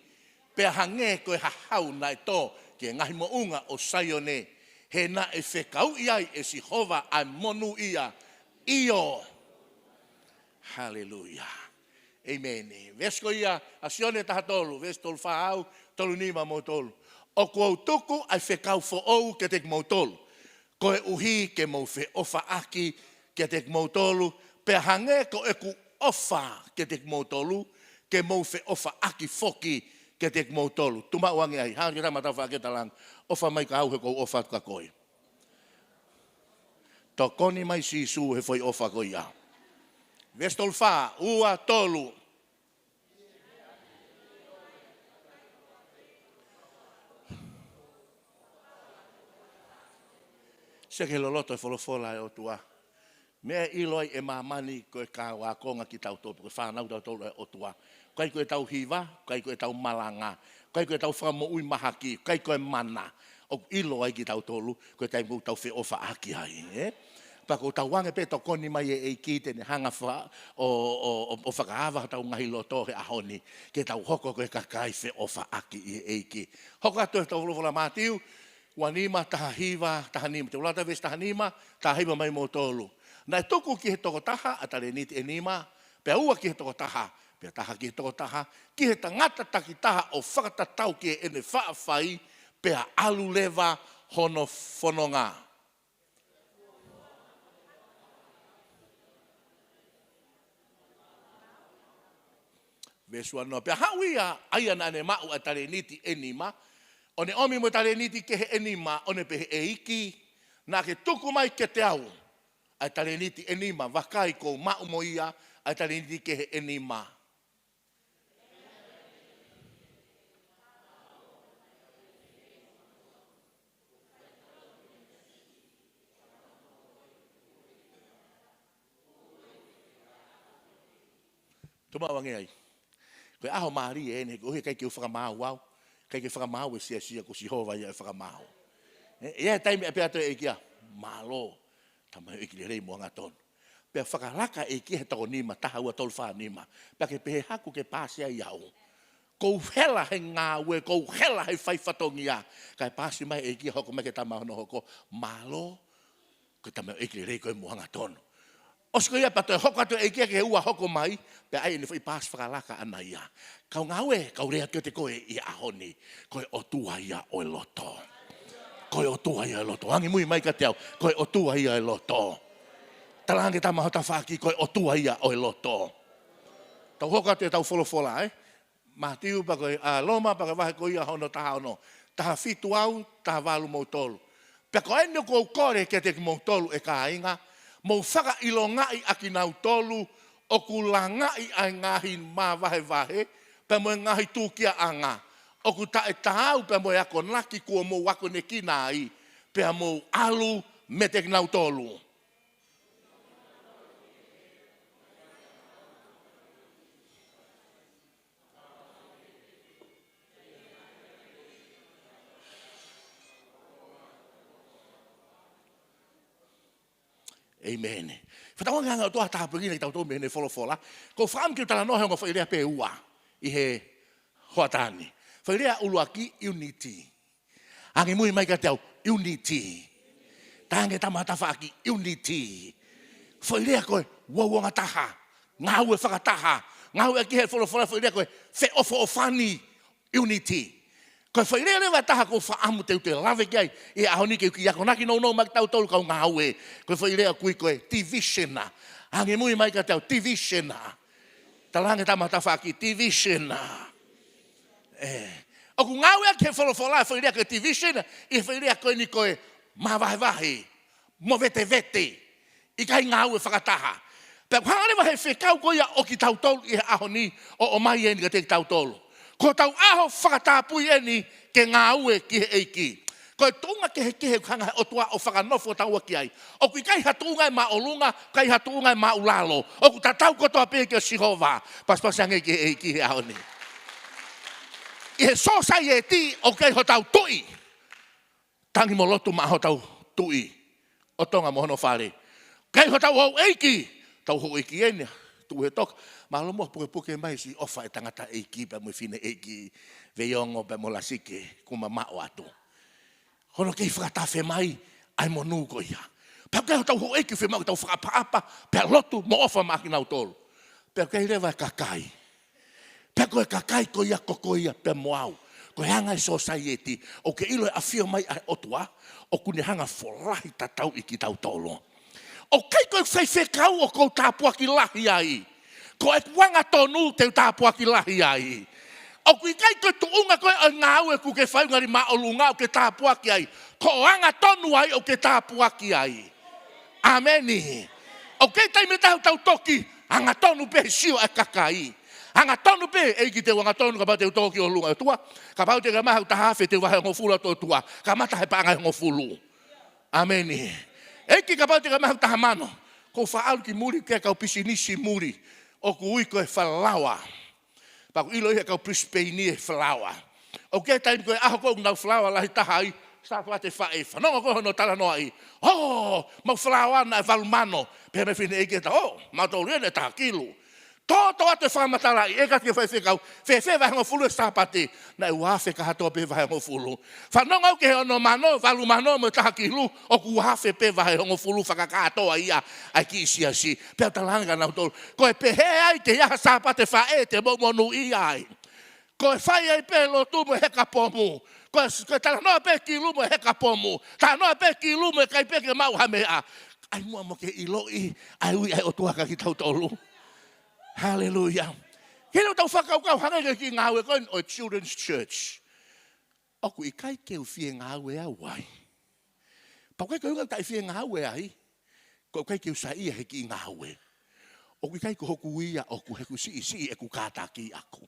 pea hangē ko e hahau naʻe tō ki he ngaahi moʻunga ʻo Saione, he naʻe fekauʻi ai ʻe Sihova ʻa e monūʻia, ʻio. Haleluia. ʻĒmeni. Veesi ko ia ʻa Sione taha tolu, veesi tolu fā au, tolu nima mo tolu. ʻOku ou tuku ʻa e fekau foʻou kiate kimoutolu, koeʻuhi ke mou feʻofaʻaki kiate kimoutolu, pea hangē ko ʻeku ʻofa kiate kimoutolu, ke mou feʻofaʻaki foki kiate kimoutolu. Tuʻu maʻu ange ai, hanga ki he tama ho tafaʻaki ʻo talaange, ʻofa mai kia au he ʻoku ou ʻofa atu kia koe. Tokoni mai Sīsū he foʻi ʻofa ko ia. Veesi tolu fā, ua tolu. Sio ki he loloto e folofola ʻa e ʻOtua. Meʻa ʻe ʻilo ai ʻe māmani ko e kau ākonga kitautolu, ko e fānau tautolu ʻa e ʻOtua. ʻIkai ko ʻetau hiva, ʻikai ko ʻetau malanga, ʻikai ko ʻetau fakamoʻui mahaki, ʻikai ko e mana. ʻOku ʻilo ai kitautolu, ko e taimi ʻoku tau feʻofaʻaki ai, ē? Pea ʻoku tau ange pē tokoni mai e ʻEiki te ne hanga fa-, ʻo, ʻo, ʻo, ʻo fakaava hotau ngaahi loto he ʻaho ni, ke tau hoko ko e kakai feʻofaʻaki ʻi he ʻEiki. Hoko atu ʻetau folofola Mātiu, ua nima taha hiva, taha nima. Te u lau atu e veesi taha nima, taha hiva mai mo tolu. Naʻe tuku ki he tokotaha ʻa e talēniti ʻe nima, pea ua ki he tokotaha, pea taha ki he tokotaha, ki he tangata takitaha ʻo fakatatau ki heʻene faʻa fai, pea ʻalu leva hono fononga. Veesi ua noa, pea haʻu ia, ʻa ia naʻa ne maʻu ʻa e talēniti ʻe nima, ʻo ne ʻomi mo e talēniti kehe ʻe nima, ʻo ne pehē, ʻEiki, naʻa ke tuku mai kiate au ʻa e talēniti ʻe nima, vakai kuo u maʻu mo ia ʻa e talēniti kehe ʻe nima. Tuʻu maʻu ange ai. Ko e ʻaho mālie eni, koeʻuhi ʻikai ke u fakamaau au, ʻikai ke fakamaau e siasi, ko Sihova ia ʻe fakamaau. ʻE, ʻi ai e taimi ʻe pehē atu e ʻEiki ia, mālō, tamaioʻeiki lelei mo angatonu. Pea fakalaka e ʻEiki ia he toko nima, taha, ua, tolu, fā, nima. Pea ke pehē haku ke paasi ai au. Kou hela he ngāue, kou hela he fai fatongia. Kae paasi mai e ʻEiki ia, hoko mai ki he tama hono hoko, mālō, ko e tamaioʻeiki lelei koe mo angatonu. ʻOsi ko ia pea toe hoko atu e ʻEiki ia ki he ua hoko mai, pea ʻai ʻene foʻi paasi fakalaka ʻana ia. Kau ngāue, kau lea atu kiate koe ʻi he ʻaho ni. Ko e ʻOtua ia ʻo e loto. Ko e ʻOtua ia ʻo e loto. Angimui mai kiate au. Ko e ʻOtua ia ʻo e loto. Talaange ki he tama ho tafaʻaki, ko e ʻOtua ia ʻo e loto. Tau hoko atu ʻetau folofola, ē? Mātiu pea ko e, ʻa, Loma pea ko e vahe ko ia hono taha ono. Taha fitu au, taha valu moutolu. Pea ko eni ʻoku ou kole kiate kimoutolu ʻe kāinga, mou fakaʻilongaʻi ʻa kinautolu ʻoku langaʻi ʻa e ngaahi māvahevahe, pea mo e ngaahi tūkiaʻanga ʻoku taʻetaau, pea mo e akonaki kuo mou akonekina ai, pea mou ʻalu meiate kinautolu. ʻĒmeni. Fakatauange ʻa e ʻOtua ʻo tāpuekina kitautolu mei heʻene folofola. Ko e fakaʻamu ke u talanoa he ongo foʻi lea pē ua ʻi he hoʻatā ni. Foʻi lea ʻuluaki, unity. Angimui mai kiate au, unity. Talaange ki he tama ho tafaʻaki, unity. Foʻi lea ko e uouangataha, ngāue fakataha. Ngāueʻaki he folofola foʻi lea ko e feʻofoʻofani, unity. Ko e foʻi lea leva ʻe taha ʻoku ou fakaʻamu te u toe lave ki ai ʻi he ʻaho ni, ke u kiʻi akonaki nounou mai kiate kitautolu kau ngāue. Ko e foʻi lea ʻoku ui ko e division. Angimui mai kiate au, division. Talaange ki he tama ho tafaʻaki, division. ʻE. ʻOku ngāueʻaki he folofola e foʻi lea ko e division, ʻi he foʻi lea ko eni ko e māvahevahe, movetevete, ʻikai ngāue fakataha. Pea ʻoku hanga leva he fekau ko ia ʻo kitautolu ʻi he ʻaho ni ʻo ʻomai eni kiate kitautolu. Ko hotau ʻaho fakatapui eni ke ngāue ki he ʻEiki. Ko e tuʻunga kehekehe ʻoku hanga he ʻOtua ʻo fakanofo kitaua ki ai. ʻOku ʻikai ha tuʻunga ʻe māʻolunga, ʻikai ha tuʻunga ʻe māʻulalo. ʻOku tatau kotoa pē kia Sihova. Pasipasi ange ki he ʻEiki he ʻaho ni. ʻI he sōsaieti ʻoku ʻikai hotau tuʻi. Tangi mo lotu maʻa hotau tuʻi ʻo Tonga mo hono fale. ʻIkai hotau houʻeiki, tau houʻeiki eni, tuʻu he toka. Mālō muʻa pukepuke mai siʻi ʻofa e tangataʻeiki pea mo e fineʻeiki, Veiongo pea mo Lasike, kuo mamaʻo atu. Hono kei fakatafe mai ʻa e monū ko ia. Pea ʻikai hotau houʻeiki, fiemaʻu ke tau fakaʻapaʻapa, pea lotu mo ʻofa maʻa kinautolu. Pea ʻikai leva e kakai. Pea ko e kakai ko ia, ko koe ia pea mo au. Ko e anga e sōsaieti, ʻoku ke ʻilo e ʻafio mai ʻa e ʻOtua, ʻoku ne hanga folahi tatau ʻi kitautolu. ʻOku ʻikai ko e faifekau ʻoku ou tāpuaki lahi ai. Ko ʻeku angatonu te u tāpuaki lahi ai. ʻOku ʻikai ko e tuʻunga ko ē ʻo e ngāue ʻoku ke fai, ngali māʻolunga ʻoku ke tāpuaki ai. Ko hoʻo angatonu ai ʻoku ke tāpuaki ai. ʻĀmeni. ʻOku ʻikai taimi ʻe taha ʻoku tau toki angatonu pē he sio ʻa e kakai. Angatonu pē, ʻEiki te u angatonu kapau te u tō ki ʻolunga ʻOtua. Kapau te ke ʻomai haʻaku taha afe te u vahe hongofulu atu ʻOtua. Kamata he paʻanga ʻe hongofulu. ʻĀmeni. ʻEiki kapau te ke ʻomai haʻaku taha mano. Ko e faʻahi ki muli, ki he kau pisinisi muli. ʻOku ui ko e falaoa. Pea ʻoku ʻilo ia ʻe he kau Pilisepeini e falaoa. ʻOku ʻi ai e taimi ko e ʻaho ko ē ʻoku nau falaoa lahi taha ai, Sāpate Faʻē. Fanongo ko ē hono talanoaʻi. ʻŌ, mau falaoa naʻe valu mano. Pehē mai e fineʻeiki ʻe taha, ʻō, mautolu ia naʻe taha kilu. Tō, tō atu e fakamatalaʻi, ʻeke ki he faifekau, fēfē vahe hongofulu he Sāpate? Naʻe ua afe kātoa pē vahe hongofulu. Fanongo au ki he ono mano, valu mano mo e taha kilu, ʻoku ua afe pē vahe hongofulu fakakātoa ia ʻa e kiʻi siasi. Pea u talaange kia nautolu, ko e pehē ai ke ʻi ai ha Sāpate Faʻē te mou monūʻia ai. Ko e fai ai pē lotu mo e heka pomu. Ko e, ko e talanoa pē kilu mo e heka pomu. Talanoa pē kilu mo e ʻikai pē ke maʻu ha meʻa. ʻAi muʻa mo ke ʻiloʻi ʻa e ui ʻa e ʻOtua kia kitautolu. Haleluia. Ke ʻilo ʻetau fakakaukau hangē ko e kiʻi ngāue ko eni ʻo e Children's Church. ʻOku ʻikai ke u fie ngāue au ai. Pea ʻoku ʻikai ko e ʻuhinga ʻoku taʻe fie ngāue ai, ko e ʻikai ke u saiʻia he kiʻi ngāue. ʻOku ʻikai ko hoku ui ia ʻoʻoku, he ʻoku siʻisiʻi ʻeku kātaki ʻaʻaku.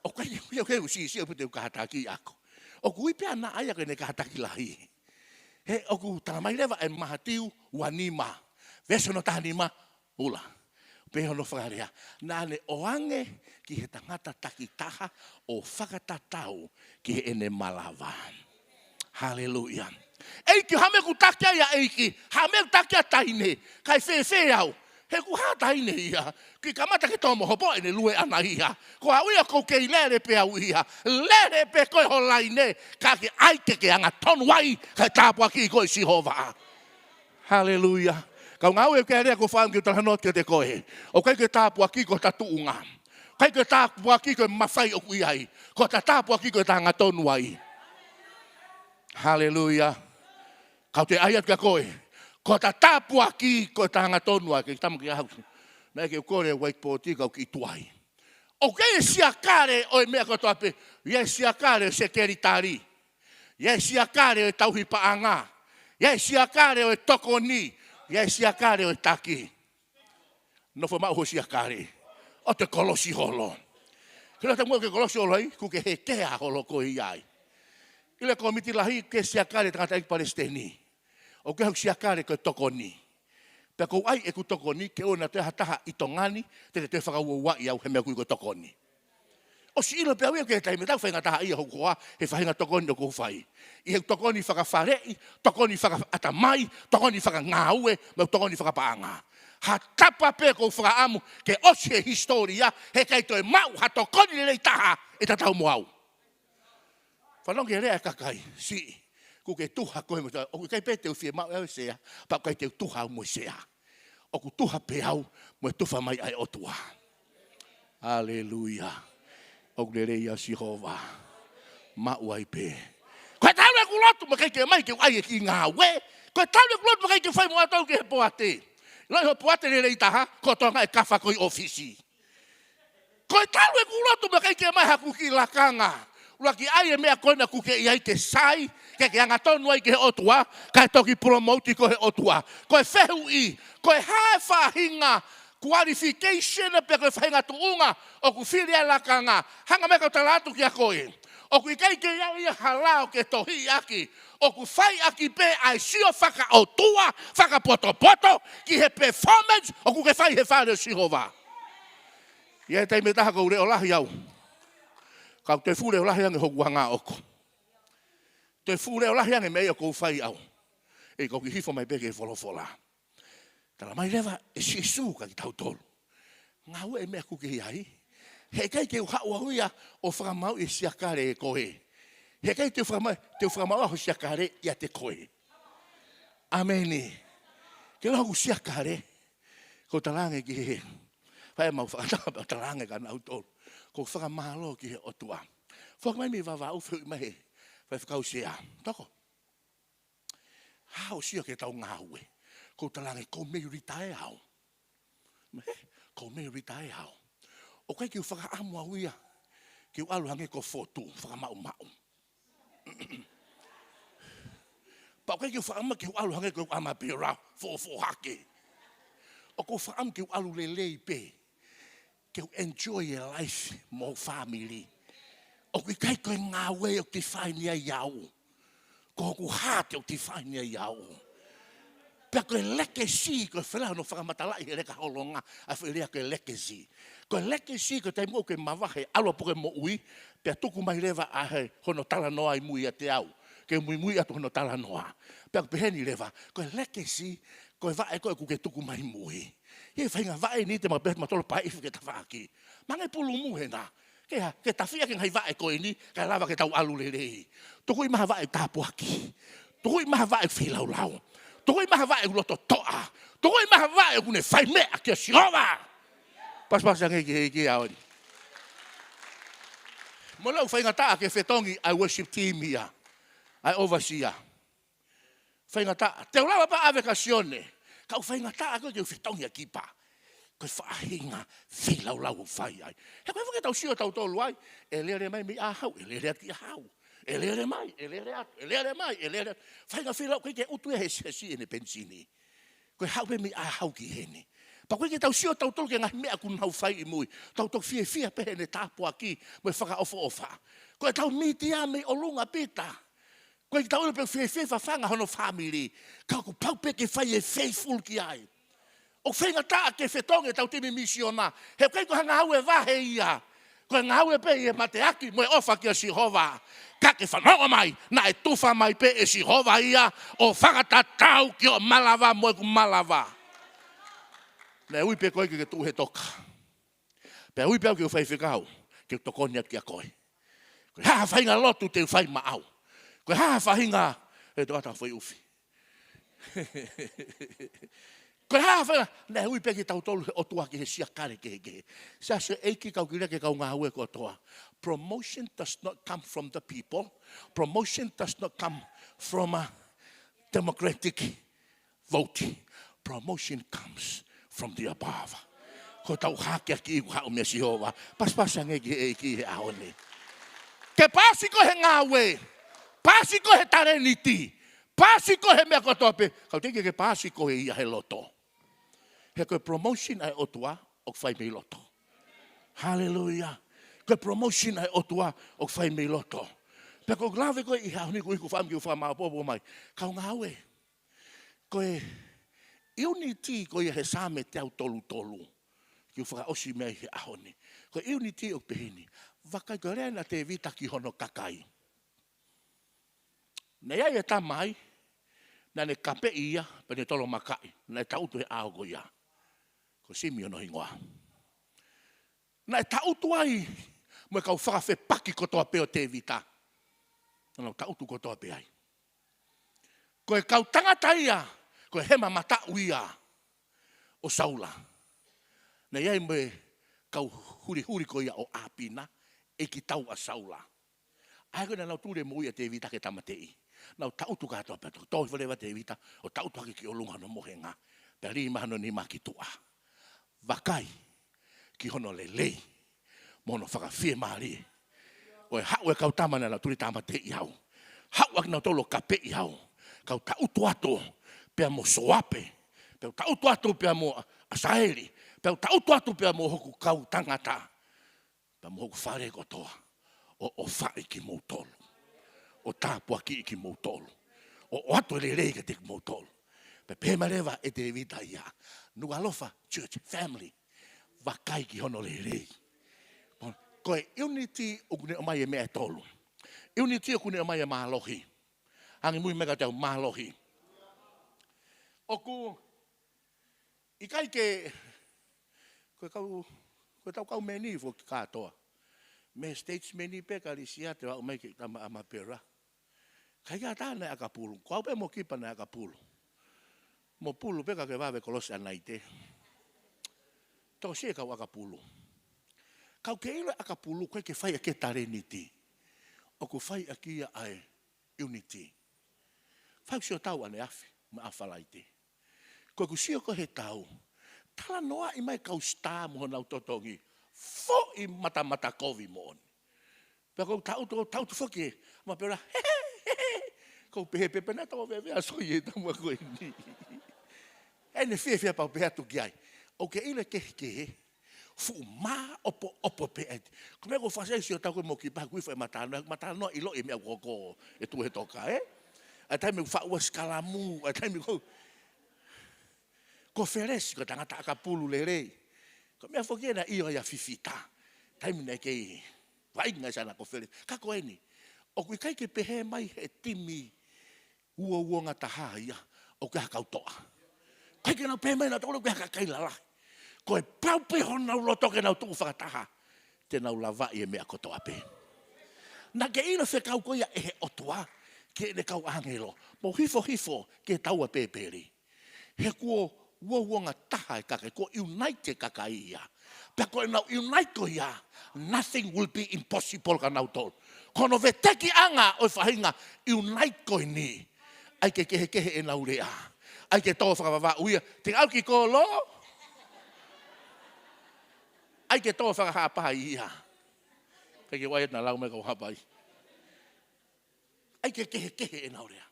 ʻOku ʻikai ke u ui au he ʻoku siʻisiʻi ʻaupito ʻeku kātaki ʻaʻaku. ʻOku ui pē ʻa e ʻOtua ia ko ʻene kātaki lahi. He ʻoku talamai leva ʻe Mātiu ua nima, veesi hono taha nima, ʻUla. Pehē hono fakalea, naʻa ne ʻoange ki he tangata takitaha ʻo fakatatau ki heʻene malava. Haleluia. ʻEiki, hā e meʻa ʻoku taki ai ʻa ʻEiki, hā e meʻa ʻoku taki ʻa taʻahine, kae fēfē au? He ʻoku hā taʻahine ia, kuo kamata ke tomo hopo ʻene lue ʻana ia. Ko au ia ʻoku ou kei lele pē au ia, lele pē koe ho laine, ka ke ʻai ke ke angatonu ai, kae tāpuakiʻi koe ʻe Sihova. Haleluia. Kau ngāue ʻoku ke lea ko fāngi ʻo talanoa kiate koe. ʻOku ʻikai ke tāpuakiʻi koe ʻe ha tuʻunga. ʻIkai ke tāpuakiʻi koe ʻe he mafai ʻoku ʻi ai. Ko ʻeta tāpuakiʻi ko ʻeta angatonu ai. Haleluia. Kau toe ʻai atu kia koe. Ko ʻeta tāpuakiʻi ko ʻeta angatonu ai. Ke tama ki ahu. Naʻe ke u kole whiteboard ka u kiʻi tuai. ʻOku ʻi ai e siakale ʻo e meʻa kotoa pē. ʻI ai e siakale ʻo e sekelitali. ʻI ai e siakale ʻo e tauhi paʻanga. ʻI ai e siakale ʻo e tokoni. ʻI ai e siakale ʻo e taki. Nofo maʻu ho siakale. ʻOua te kolosi holo. Ke lata mo ke kolosi holo ai, ʻoku ke hekea holo koe ai. ʻI he kōmiti lahi ke siakale tangataʻeiki palesiteni. ʻOku ke hau siakale ko e tokoni. Pea ʻoku ou ʻai ʻeku tokoni ke ʻoua naʻa toe ʻi ai ha taha ʻi Tonga ni te ne toe fakauauaʻi au he meʻa ʻoku ui ko e tokoni. ʻOsi ʻilo pē au ia ke taimi ʻe taha ʻoku faingataʻaʻia hoku hoa he faʻahinga tokoni ʻoku ou fai. ʻI heʻeku tokoni fakafaleʻi, tokoni fakaʻatamai, tokoni fakangāue, mo e tokoni fakapaʻanga. Ha tapa pē ʻoku ou fakaʻamu ke ʻosi he hisitōlia, heʻikai toe maʻu ha tokoni lelei taha ʻe tatau mo au. Fanongo ki he lea ʻa e kakai, siʻi, ʻoku ke tuha koe mo e, ʻoku ʻikai pē te u fiemaʻu ʻe au e sea, pea ʻoku ʻikai te u tuha au mo e sea. ʻOku tuha pē au mo e tufa mai ʻa e ʻOtua. Haleluia. ʻOku lelei ʻa Sihova. Maʻu ai pē. Ko e talu ʻeku lotu mo e ʻikai ke mai ke u ʻai e kiʻi ngāue. Ko e talu ʻeku lotu mo e ʻikai ke fai mo ʻatau ki he poate. Loi ho poate lelei taha, ko Tonga ʻe kafa ko ē ʻi ʻōfisi. Ko e talu ʻeku lotu mo e ʻikai ke mai haku kiʻi lakanga. ʻUluaki ʻai e meʻa ko ena ʻoku ke ʻi ai ke sai, ke ke angatonu ai ki he ʻOtua, kae toki promote koe ʻe he ʻOtua. Ko e fehuʻi, ko e hā e faʻahinga qualification pe ko e faʻahinga tuʻunga ʻoku fili ai e lakanga. Hanga mai kau tala atu kia koe. ʻOku ʻikai ke ʻi ai ha lao ke tohiʻaki. ʻOku faiʻaki pē ʻa e sio fakaʻotua, fakapotopoto, ki he performance ʻoku ke fai he fale ʻo Sihova. ʻI ai e taimi ʻe taha ʻoku ou leʻo lahi au. Ka ʻoku toe fuʻu leʻo lahi ange hoku anga ʻoku. Toe fuʻu leʻo lahi ange meʻa ia ʻoku ou fai au. ʻEi, ʻoku ou kiʻi hifo mai pē ki he folofola. Tala mai leva ʻe Sīsū kia kitautolu. Ngāue e meʻa ʻoku ke ʻi ai. Heʻikai ke u haʻu au ia ʻo fakamaauʻi e siakale ʻe koe. Heʻikai te u fakama-, te u fakamaauʻi ho siakale ʻiate koe. ʻĀmeni. Ke lau hoku siakale. ʻOku ou talaange ki he, fai mau fakatanga pea talaange kia nautolu. ʻOku ou fakamālō ki he ʻOtua. Foaki mai mei Vavaʻu, fehuʻi mai he faifekau sea. Toko. Hā hoʻo sio ki heʻetau ngāue? ʻOku ou talaange ʻoku ou mei retire au. He, ʻoku ou mei retire au. ʻOku ʻikai ke u fakaʻamu au ia ke u ʻalu hangē ko Fotu, fakamaʻumaʻu. Pea ʻoku ʻikai ke u fakaʻamu ke u ʻalu hangē ko ʻAmapera, foʻofoʻo hake. ʻOku ou fakaʻamu ke u ʻalu lelei pē. Ke u enjoy e life mo e family. ʻOku ʻikai ko e ngāue ʻoku define ai au. Ko hoku heart ʻoku define ai au. Pea ko e legacy, ko e fēfē hono fakamatalaʻi he leka holonga, ʻa e foʻi lea ko e legacy. Ko e legacy ko e taimi ʻoku ke mavahe, ʻalu ʻo puke moʻui, pea tuku mai leva ʻa e hono talanoa ʻi mui ʻiate au. Ke muimui atu hono talanoa. Pea ʻoku peheni leva, ko e legacy, ko e vaʻe ko ē ʻoku ke tuku mai mui. ʻI he faʻahinga vaʻe ni te mau pehē te mau tolo pae ifu ke tafaʻaki. Manga e pulu mū hena. Ke ha, ke tafiʻaki e ngaahi vaʻe ko eni, kae lava ke tau ʻalu lelei. Tukuʻi mai ha vaʻe tāpuaki. Tukuʻi mai ha vaʻe feilaulau. Tukuʻi mai ha vaʻe loto toʻa. Tukuʻi mai ha vaʻe ʻoku ne fai meʻa kia Sihova. Pasipasi ange ki he ʻEiki he ʻaho ni. Mo lau faingataʻa ke fetongi ʻa e worship team ia. ʻA e overseer. Faingataʻa, te u lava pē ʻo ʻave kia Sione. Ka ʻoku faingataʻa ko ē ke u fetongi ʻa Kipa. Ko e faʻahinga feilaulau ʻoku fai ai. He ko e foki ʻetau sio tautolu ai. ʻE lele mai mei ʻahau, ʻe lele atu ki ʻahau. ʻE lele mai, ʻe lele atu, ʻe lele mai, ʻe lele atu. Faʻahinga feilau, ʻoku ʻikai ke ʻutu ia he, he siʻene penisini. Ko e haʻu pē mei ʻahau ki heni. Pea ʻoku ʻikai ke tau sio tautolu ki he ngaahi meʻa ʻoku nau fai ʻi mui. Tau toki fiefia pē heʻene tāpuaki mo e fakaʻofoʻofa. Ko ʻetau mītia mei ʻolunga Pita. ʻOku ʻikai ke tau ʻilo pe ʻoku fiefia fafanga hono family. Ka ʻoku pau pē ke fai e faithful ki ai. ʻOku faingataʻa ke fetongi ʻetau timi misiona, he ʻoku ʻikai ko ha ngāue vahe ia. Ko e ngāue pē ʻi he mateaki mo e ʻofa kia Sihova. Ka ke fanongo mai, naʻe tufa mai pē ʻe Sihova ia ʻo fakatatau ki hoʻo malava mo ʻeku malava. Naʻe ui pē koe ke ke tuʻu he toka. Pea ui pē au ke u faifekau, ke u tokoni atu kia koe. Ko e hā ha faʻahinga lotu te u fai maʻau? Ko e hā ha faʻahinga, e toʻata foʻi ʻufi. Ko e hā ha faʻahinga, naʻe ui pē kitautolu he ʻOtua ki he siakale kehekehe. Siasi ʻeiki, kau kilia ki he kau ngāue kotoa. Promotion does not come from the people. Promotion does not come from a democratic vote. Promotion comes from the above. Ko ʻetau hakeakiʻi ʻoku haʻu meia Sihova. Pasipasi ange ki he ʻEiki he ʻaho ni. Ke pasi koe he ngāue. Pasi koe he talēniti. Pasi koe he meʻa kotoa pē. Ka ʻoku teʻeki ke pasi koe ia he loto. He ko e promotion ʻa e ʻOtua ʻoku fai mei loto. Haleluia. Ko e promotion ʻa e ʻOtua ʻoku fai mei loto. Pea ʻoku ou lave ko ē ʻi he ʻaho ni, ʻoku ou fakaʻamu ke u fakamāʻopoʻopo mai. Kau ngāue. Ko e unity ko ia he Saame teau tolu tolu. Ke u fakaʻosi mei ai he ʻaho ni. Ko e unity ʻoku pehē ni. Vakai ko e lea ʻa Tēvita ki hono kakai. Naʻe ʻi ai e tamai, naʻa ne kapeʻi ia, pea ne tolomakaʻi, naʻe taʻutu he ʻao ko ia. Ko Simi hono hingoa. Naʻe taʻutu ai, mo e kau fakafepaki kotoa pē ʻo Tēvita. Naʻa nau taʻutu kotoa pē ai. Ko e kau tangata ia, ko e hema mataʻu ia ʻo Saula. Naʻe ʻi ai mo e kau hulihuli ko ia ʻo ʻApina, ʻeiki tau ʻa Saula. ʻA ia ko ē naʻa nau tuli e moʻui ʻa Tēvita ke tāmateʻi. Nau taʻutu kātoa pē atu. Tō hifo leva Tēvita, ʻo taʻutu hake ki ʻolunga hono mohenga. Pea lī mai hono nima ki tuʻa. Vakai ki hono lelei mo hono fakafiemālie. ʻO e haʻu e kau tama naʻa nau tuli tāmateʻi au. Haʻu ʻa kinautolu ʻo kapeʻi au. Kau taʻutu atu pea mo Soape. Pea u taʻutu atu pea mo ʻAsaeli. Pea u taʻutu atu pea mo hoku kau tangata. Pea mo hoku fale kotoa, ʻo, ʻo ʻofaʻi kimoutolu, ʻo tāpuakiʻi kimoutolu, ʻo, ʻoatu e lelei kiate kimoutolu. Pea pehē mai leva ʻe Tēvita ia, Nukuʻalofa church family, vakai ki hono lelei. Ko e unity ʻoku ne ʻomai e meʻa ʻe tolu. Unity ʻoku ne ʻomai e mālohi. Hangē muimui mai kiate au mālohi. ʻOku ʻikai ke, ko e kau, ko e tau kau meni foki kātoa. Mei States meni pē ka lisia te u aʻu mai ki he tama ʻa Mapera. Kai ka tā naʻe ʻakapulu. Ko au pē mo Kipa naʻe ʻakapulu. Mo pulu pē ka ke vave kolosi ʻa Naite. Tō sie kau ʻakapulu. Kau ke ʻilo ʻakapulu, ko e ke fai ʻa e talēniti. ʻOku fai ʻaki ia ʻa e unity. Fai sio tau ʻaneafi, mo ʻaho Falaite. Ko ʻeku sio ko ē he tau. Talanoaʻi mai kau star mo honau totongi. Foʻi matamata kovi moʻoni. Pea ko u taʻutu, taʻutu foki ē. Mapera, he, he, he, he. Ko u pehē pē pena tau vevea soi e tama ko eni. ʻE ne fiefia pea u pehē atu ki ai. ʻOku ke ʻilo e kehekehe. Fuʻu māʻopoʻopo pē ʻa e. Ko e meʻa ko e fasi ai sio tau ko ē mo Kipa, ko e fai matānoa, matānoa ʻiloʻi e meʻa ko ē ʻe tuʻu he toka, ē? ʻA e taimi ʻoku faʻu ai sikalamu, ʻa e taimi ko, ko Felesi, ko e tangata ʻakapulu lelei. Ko e meʻa foki ena ʻio ia Fifita. Taimi naʻe kei vaʻinga ʻi sana ko Felesi. Ka ko eni, ʻoku ʻikai ke pehē mai he timi uouangataha ia, ʻoku ʻi ai ha kau toʻa. ʻIkai ke nau pehē mai nautolu ʻoku ʻi ai ha kakai lalahi. Ko e pau pē honau loto ke nau tuʻu fakataha, te nau lavaʻi e meʻa kotoa pē. Naʻa ke ʻilo e fekau ko ia ʻe he ʻOtua ki heʻene kau ʻāngelo, mou hifohifo ki he tau ʻa Pēpeli. He kuo uouangataha e kakai, kuo unite e kakai ia. Pea ko ʻenau unite ko ia, nothing will be impossible kia nautolu. Ko hono vetekiʻanga ʻo e faʻahinga unite ko eni, ʻai ke kehekehe ʻenau lea. ʻAi ke tō fakavavau ia, te u ʻalu ki kolo. ʻAi ke tō fakahapai ia. ʻIkai ke u ʻai atu naʻa lau mai kau hapai. ʻAi ke kehekehe ʻenau lea.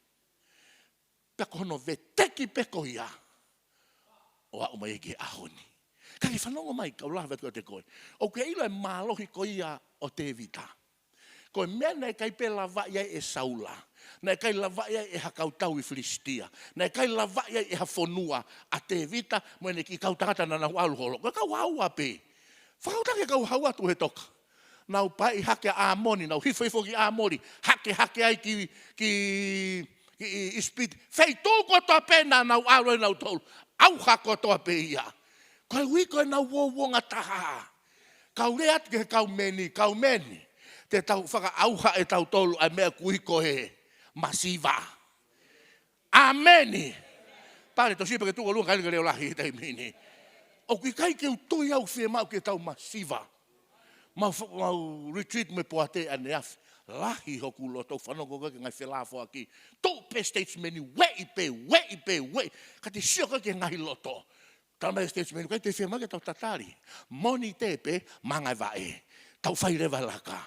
Pea ko hono veteki pē ko ia ʻo aʻu mai ki he ʻaho ni. Ka ke fanongo mai, kau lave atu kiate koe. ʻOku ke ʻilo e mālohi ko ia ʻo Tēvita. Ko e meʻa naʻe ʻikai pē lavaʻi ai ʻe Saula. Naʻe ʻikai lavaʻi ai ʻe ha kau tau ʻi Filisitia. Naʻe ʻikai lavaʻi ai ʻe ha fonua ʻa Tēvita mo ʻene kiʻi kau tangata naʻa nau ʻalu holo. Ko e kau haua pē. Fakakaukau ki he kau haua, Tuʻi Hetoka. Nau paiʻi hake ʻa ʻĀmoni, nau hifohifo ki ʻĀmoni, hakehake ai ki, ki, ki ʻIsipite. Feituʻu kotoa pē naʻa nau ʻalu ai nautolu, ʻauha kotoa pē ia. Koeʻuhi ko ʻenau uouongataha. Kau lea atu ki he kau meni, kau meni. Te tau fakaʻauha ʻe tautolu ʻa e meʻa ʻoku ui ko e masiva. ʻĀmeni. Pale, tau sio pē ki he tuʻu ʻolunga, kae leʻo lahi he taimi ni. ʻOku ʻikai ke u tui au fiemaʻu ke tau masiva. Mau fa-, mau retreat mo e poate ʻaneafi. Lahi hoku loto, fanongo ko ē ki he ngaahi felāfoaki. Tuʻu pē statesman, ueʻi pē, ueʻi pē, ueʻi. Ka te sio ko ē ki he ngaahi loto. Tala mai ʻe he statesman, ʻikai te fiemaʻu ke tau tatali. Mōnite pē, māngai vaʻe. Tau fai leva laka.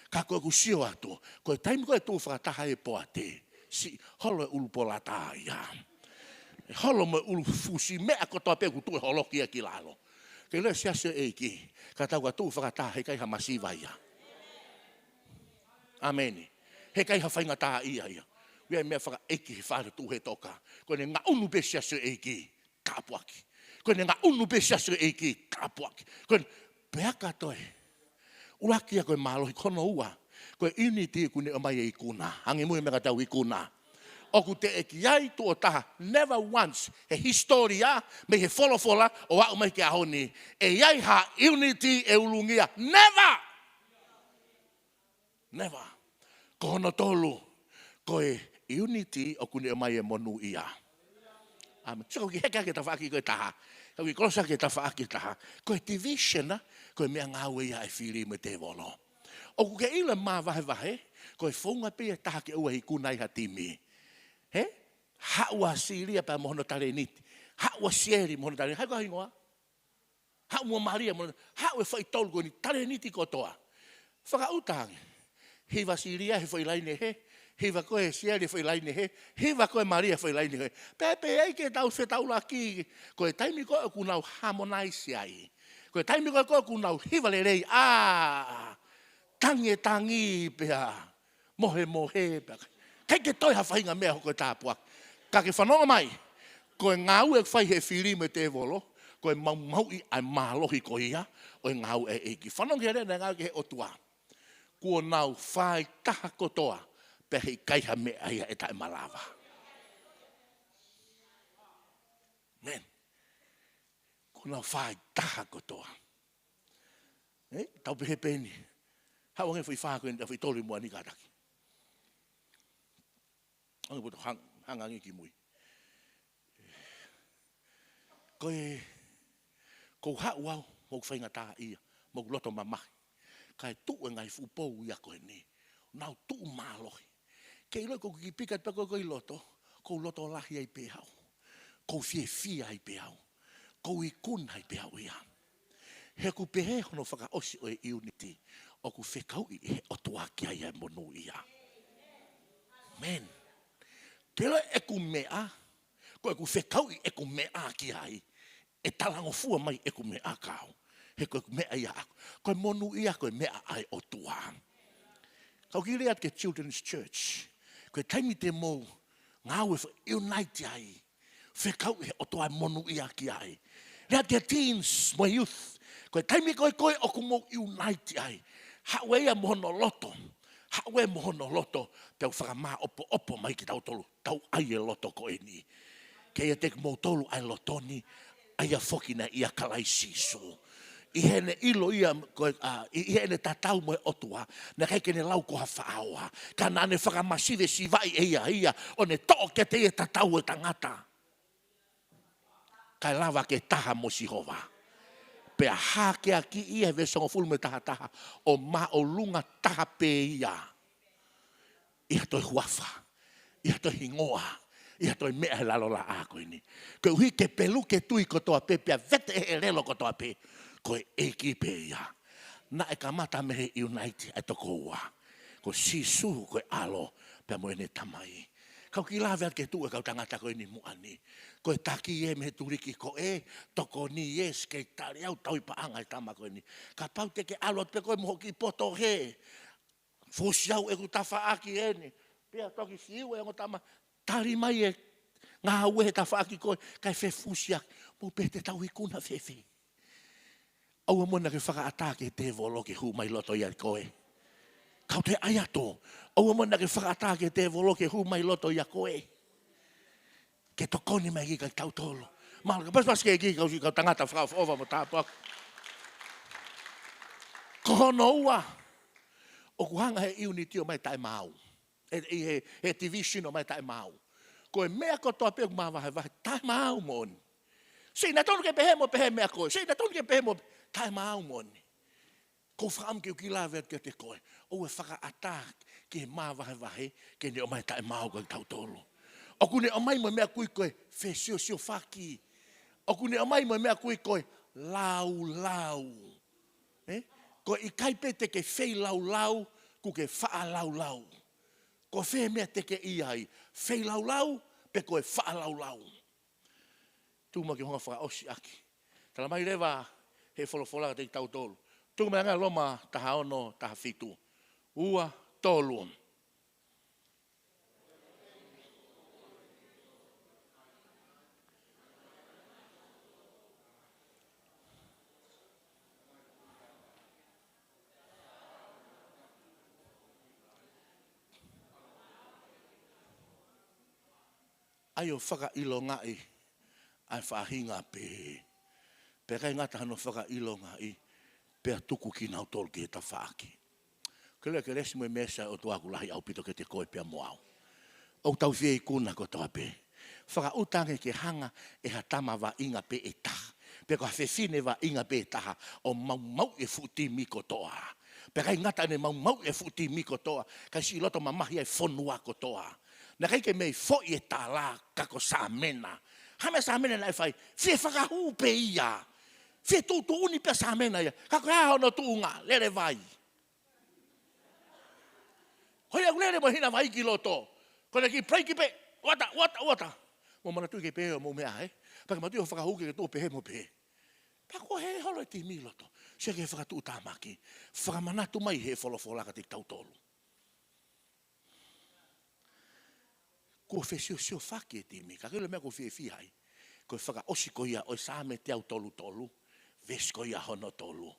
Ka ko ʻeku sio atu, ko e taimi ko ē ʻe tuʻu fakataha ai e poate, siʻi holo e ʻulu polata ia. Holo mo e ʻulu fusi, meʻa kotoa pē ʻoku tuʻu ʻe holoki ia ki lalo. Ke lea Siasi ʻo e ʻEiki, ka tau ka tuʻu fakataha, heʻikai ha masiva ia. ʻĀmeni. Heʻikai ha faingataʻaʻia ia. ʻOku ʻi ai e meʻa fakaʻeiki he fale, Tuʻi Hetoka. Ko ʻene ngaʻunu pē Siasi ʻo e ʻEiki, tāpuaki. Ko ʻene ngaʻunu pē Siasi ʻo e ʻEiki, tāpuaki. Ko ʻene, pea ka toe. ʻUluaki ia ko e mālohi, ko hono ua, ko e unity ʻoku ne ʻomai e ikuna. Hangē mo e meʻa ka tau ikuna. ʻOku teʻeki ai tuʻo taha, never once, he hisitōlia, mei he folofola, ʻo aʻu mai ki he ʻaho ni, ʻe ʻi ai ha unity ʻe ulungia. Never! Never. Ko hono tolu, ko e unity ʻoku ne ʻomai e monūʻia. ʻĀmeni. Sio, ʻoku heka ke tafaʻaki ko e taha. Ka ʻoku kolosi ke tafaʻaki taha. Ko e division, ko e meʻangāue ia ʻa e fili mo e tēvolo. ʻOku ke ʻilo e māvahevahe, ko e founga pē ia ʻe taha ke ʻoua ʻe ikuna ai ha timi. Hē? Haʻu ʻa Silia pea mo hono talēniti. Haʻu ʻa Sieli mo hono talēniti. Hai ko e hingoa? Haʻu mo Malia mo, haʻu e faʻitolu ko eni, talēniti kotoa. Fakaʻuta ange. Hiva Silia he foʻi laine hē, hiva ko ē Sieli he foʻi laine hē, hiva ko ē Malia he foʻi laine hē. Pea pehē ai ke tau fetaulaki, ko e taimi ko ē ʻoku nau harmonize ai. Ko e taimi ko ē ʻoku nau hiva lelei, ʻā, tangi e tangi pea mohemohe pea. ʻIkai ke toe ha faʻahinga meʻa hoko e tāpuaki. Ka ke fanongo mai, ko e ngāue ʻoku fai he fili mo e tēvolo, ko e maumauʻi ʻa e mālohi ko ia ʻo e ngāue ʻa e ʻEiki. Fanongo ki he lea naʻe ngāueʻaki ʻe he ʻOtua. Kuo nau fāitaha kotoa, pea heʻikai ha meʻa ia ʻe taʻemalava. Amen. Kuo nau fāitaha kotoa. Ē, tau pehē pē eni. Haʻu ange foʻi fā ko eni, foʻi tolu ʻi muʻa ni kātaki. Ange poto hang-, hanga ange ki mui. Ko e, kou haʻu au, mo ʻeku faingataʻaʻia, mo ʻeku loto mamahi. Kae tuʻu e ngaahi fuʻu pou ia ko eni. Nau tuʻu mālohi. Ke ʻilo ʻoku ou kiʻi pika pē ko ē ʻi loto, kou loto lahi ai pē au. Kou fiefia ai pē au. Kou ikuna ai pē au ia. He ʻoku pehē hono fakaʻosi ʻo e unity, ʻoku fekauʻi ʻe he ʻOtua ki ai e monūʻia. Amen. Ke ʻilo ʻeku meʻa, ko ʻeku fekauʻi ʻeku meʻa ki ai, ʻe talangofua mai ʻeku meʻa kiate au. He ko ʻeku meʻa ia ʻaʻaku. Ko e monūʻia ko e meʻa ʻa e ʻOtua. Kau kiʻi lea atu ki he Children's Church. Ko e taimi te mou ngāue fo-, unite ai, fekauʻi he ʻOtua e monūʻia ki ai. Lea atu ki he teens mo e youth. Ko e taimi ko ē ko ē ʻoku mou unite ai, haʻu ē ia mo hono loto. Haʻu ē mo hono loto, pea u fakamāʻopoʻopo mai kitautolu, tau ʻai e loto ko eni. Ke ʻiate kimoutolu ʻa e loto ni, ʻa ia foki naʻe ʻia Kalaisi Sīsū. ʻI heʻene ʻilo ia, ko e, ʻa, ʻi, ʻi heʻene tatau mo e ʻOtua, naʻe ʻikai ke ne lau ko ha faʻao. Ka naʻa ne fakamasivesivaʻi ʻe ia ia, ʻo ne toʻo kiate ia e tatau ʻo e tangata. Kae lava ke taha mo Sihova. Pea hākeakiʻi ia he veesi hongofulu mo e tahataha, ʻo māʻolunga taha pē ia ʻi ha toe huafa, ʻi ha toe hingoa, ʻi ha toe meʻa he lalo laʻā ko eni. Koeʻuhi ke peluki e tui kotoa pē, pea vete ʻe he ʻelelo kotoa pē, ko e ʻEiki pē ia. Naʻe kamata mei he unite ʻa e toko ua. Ko Sīsū ko e ʻAlo, pea mo ʻene Tamai. Kau kiʻi lave atu ki he tuʻu e kau tangata ko eni muʻa ni. Ko e taki ē mei he tuliki ko ē, tokoni ē, sikeitali au, tauʻi paʻanga e tama ko eni. Kapau te ke ʻalu atu pē koe mo hoʻo kiʻi poto hē. Fusi au ʻeku tafaʻaki eni. Pea toki fiu e ongo tama, tali mai e ngāue he tafaʻaki ko ē, kae fefusiaki. Mou pehē te tau ikuna fēfē? ʻOua muʻa naʻa ke fakaʻatā ki he tēvolo ke hū mai loto ʻia koe. Kau toe ʻai atu. ʻOua muʻa naʻa ke fakaʻatā ki he tēvolo ke hū mai loto ʻia koe. Ke tokoni mai kiate kitautolu. Mālō, ka pasipasi ke kī kau si kau tangata fakaʻofoʻofa mo tāpuaki. Ko hono ua, ʻoku hanga he ʻiuniti ʻo ʻomai taʻemaau. ʻE, ʻi he, he division ʻo ʻomai taʻemaau. Ko e meʻa kotoa pē ʻoku māvahevahe, taʻemaau moʻoni. Sio, naʻe tonu ke pehē mo pehē meʻa ko ē. Sio, naʻe tonu ke pehē mo taʻemaau moʻoni. Ko e fakaʻamu ke u kiʻi lave atu kiate koe. ʻOua ʻe fakaʻatā ki he māvahevahe ke ne ʻomai taʻemaau kiate kitautolu. ʻOku ne ʻomai mo e meʻa ʻoku ui ko e fesiosiofaki. ʻOku ne ʻomai mo e meʻa ʻoku ui ko e laulau. Ē? Ko e ʻikai pē te ke feilaulau, kuo ke faʻalaulau. Ko fē meʻa te ke ʻi ai? Feilaulau, pe ko e faʻalaulau? Tuku muʻa ke u hanga ʻo fakaʻosi ʻaki. Tala mai leva he folofola kiate kitautolu. Tuku mai ange Loma taha ono, taha fitu. Ua, tolu. ʻAi ʻo fakaʻilongaʻi ʻa e faʻahinga pehē. Pea ʻikai ngata hono fakaʻilongaʻi, pea tuku kinautolu ki he tafaʻaki. Kelesi, kelesi mo e meesi ʻa e ʻOtua ʻoku lahi ʻaupito kiate koe pea mo au. ʻOku tau fie ikuna kotoa pē. Fakaʻuta ange ke hanga ʻe ha tama vaʻinga pē ʻe taha, pe ko ha fefine vaʻinga pē ʻe taha, ʻo maumauʻi e fuʻu timi kotoa. Pea ʻikai ngata ʻene maumauʻi e fuʻu timi kotoa, kae siʻi loto mamahi ʻa e fonua kotoa. Naʻe ʻikai ke mei foʻi e tala, ka ko Sāmena. Hā e meʻa Sāmena naʻe fai? Fie fakahū pē ia. Fie tuʻutuʻuni pē ʻa Sāmena ia. Ka ko e hā hono tuʻunga? Lele vai. Ko ia ʻoku lele mo e hina vai ki loto. Ko ʻene kiʻi break pē, ʻuata, ʻuata, ʻuata. Mou manatuʻi ke pehē ʻo mou meʻa, ē? Pea ke manatuʻi ʻo fakahū ke ke tuʻu pehē mo pehē. Pea kuo hē holo e timi ʻi loto. Sio ki he fakatuʻutāmaki. Fakamanatu mai he folofola kiate kitautolu. Kuo fesiosiofaki e timi, ka ko e meʻa ʻoku ou fiefia ai, ko e fakaʻosi ko ia ʻo e Saame teau tolu tolu, veesi ko ia hono tolu.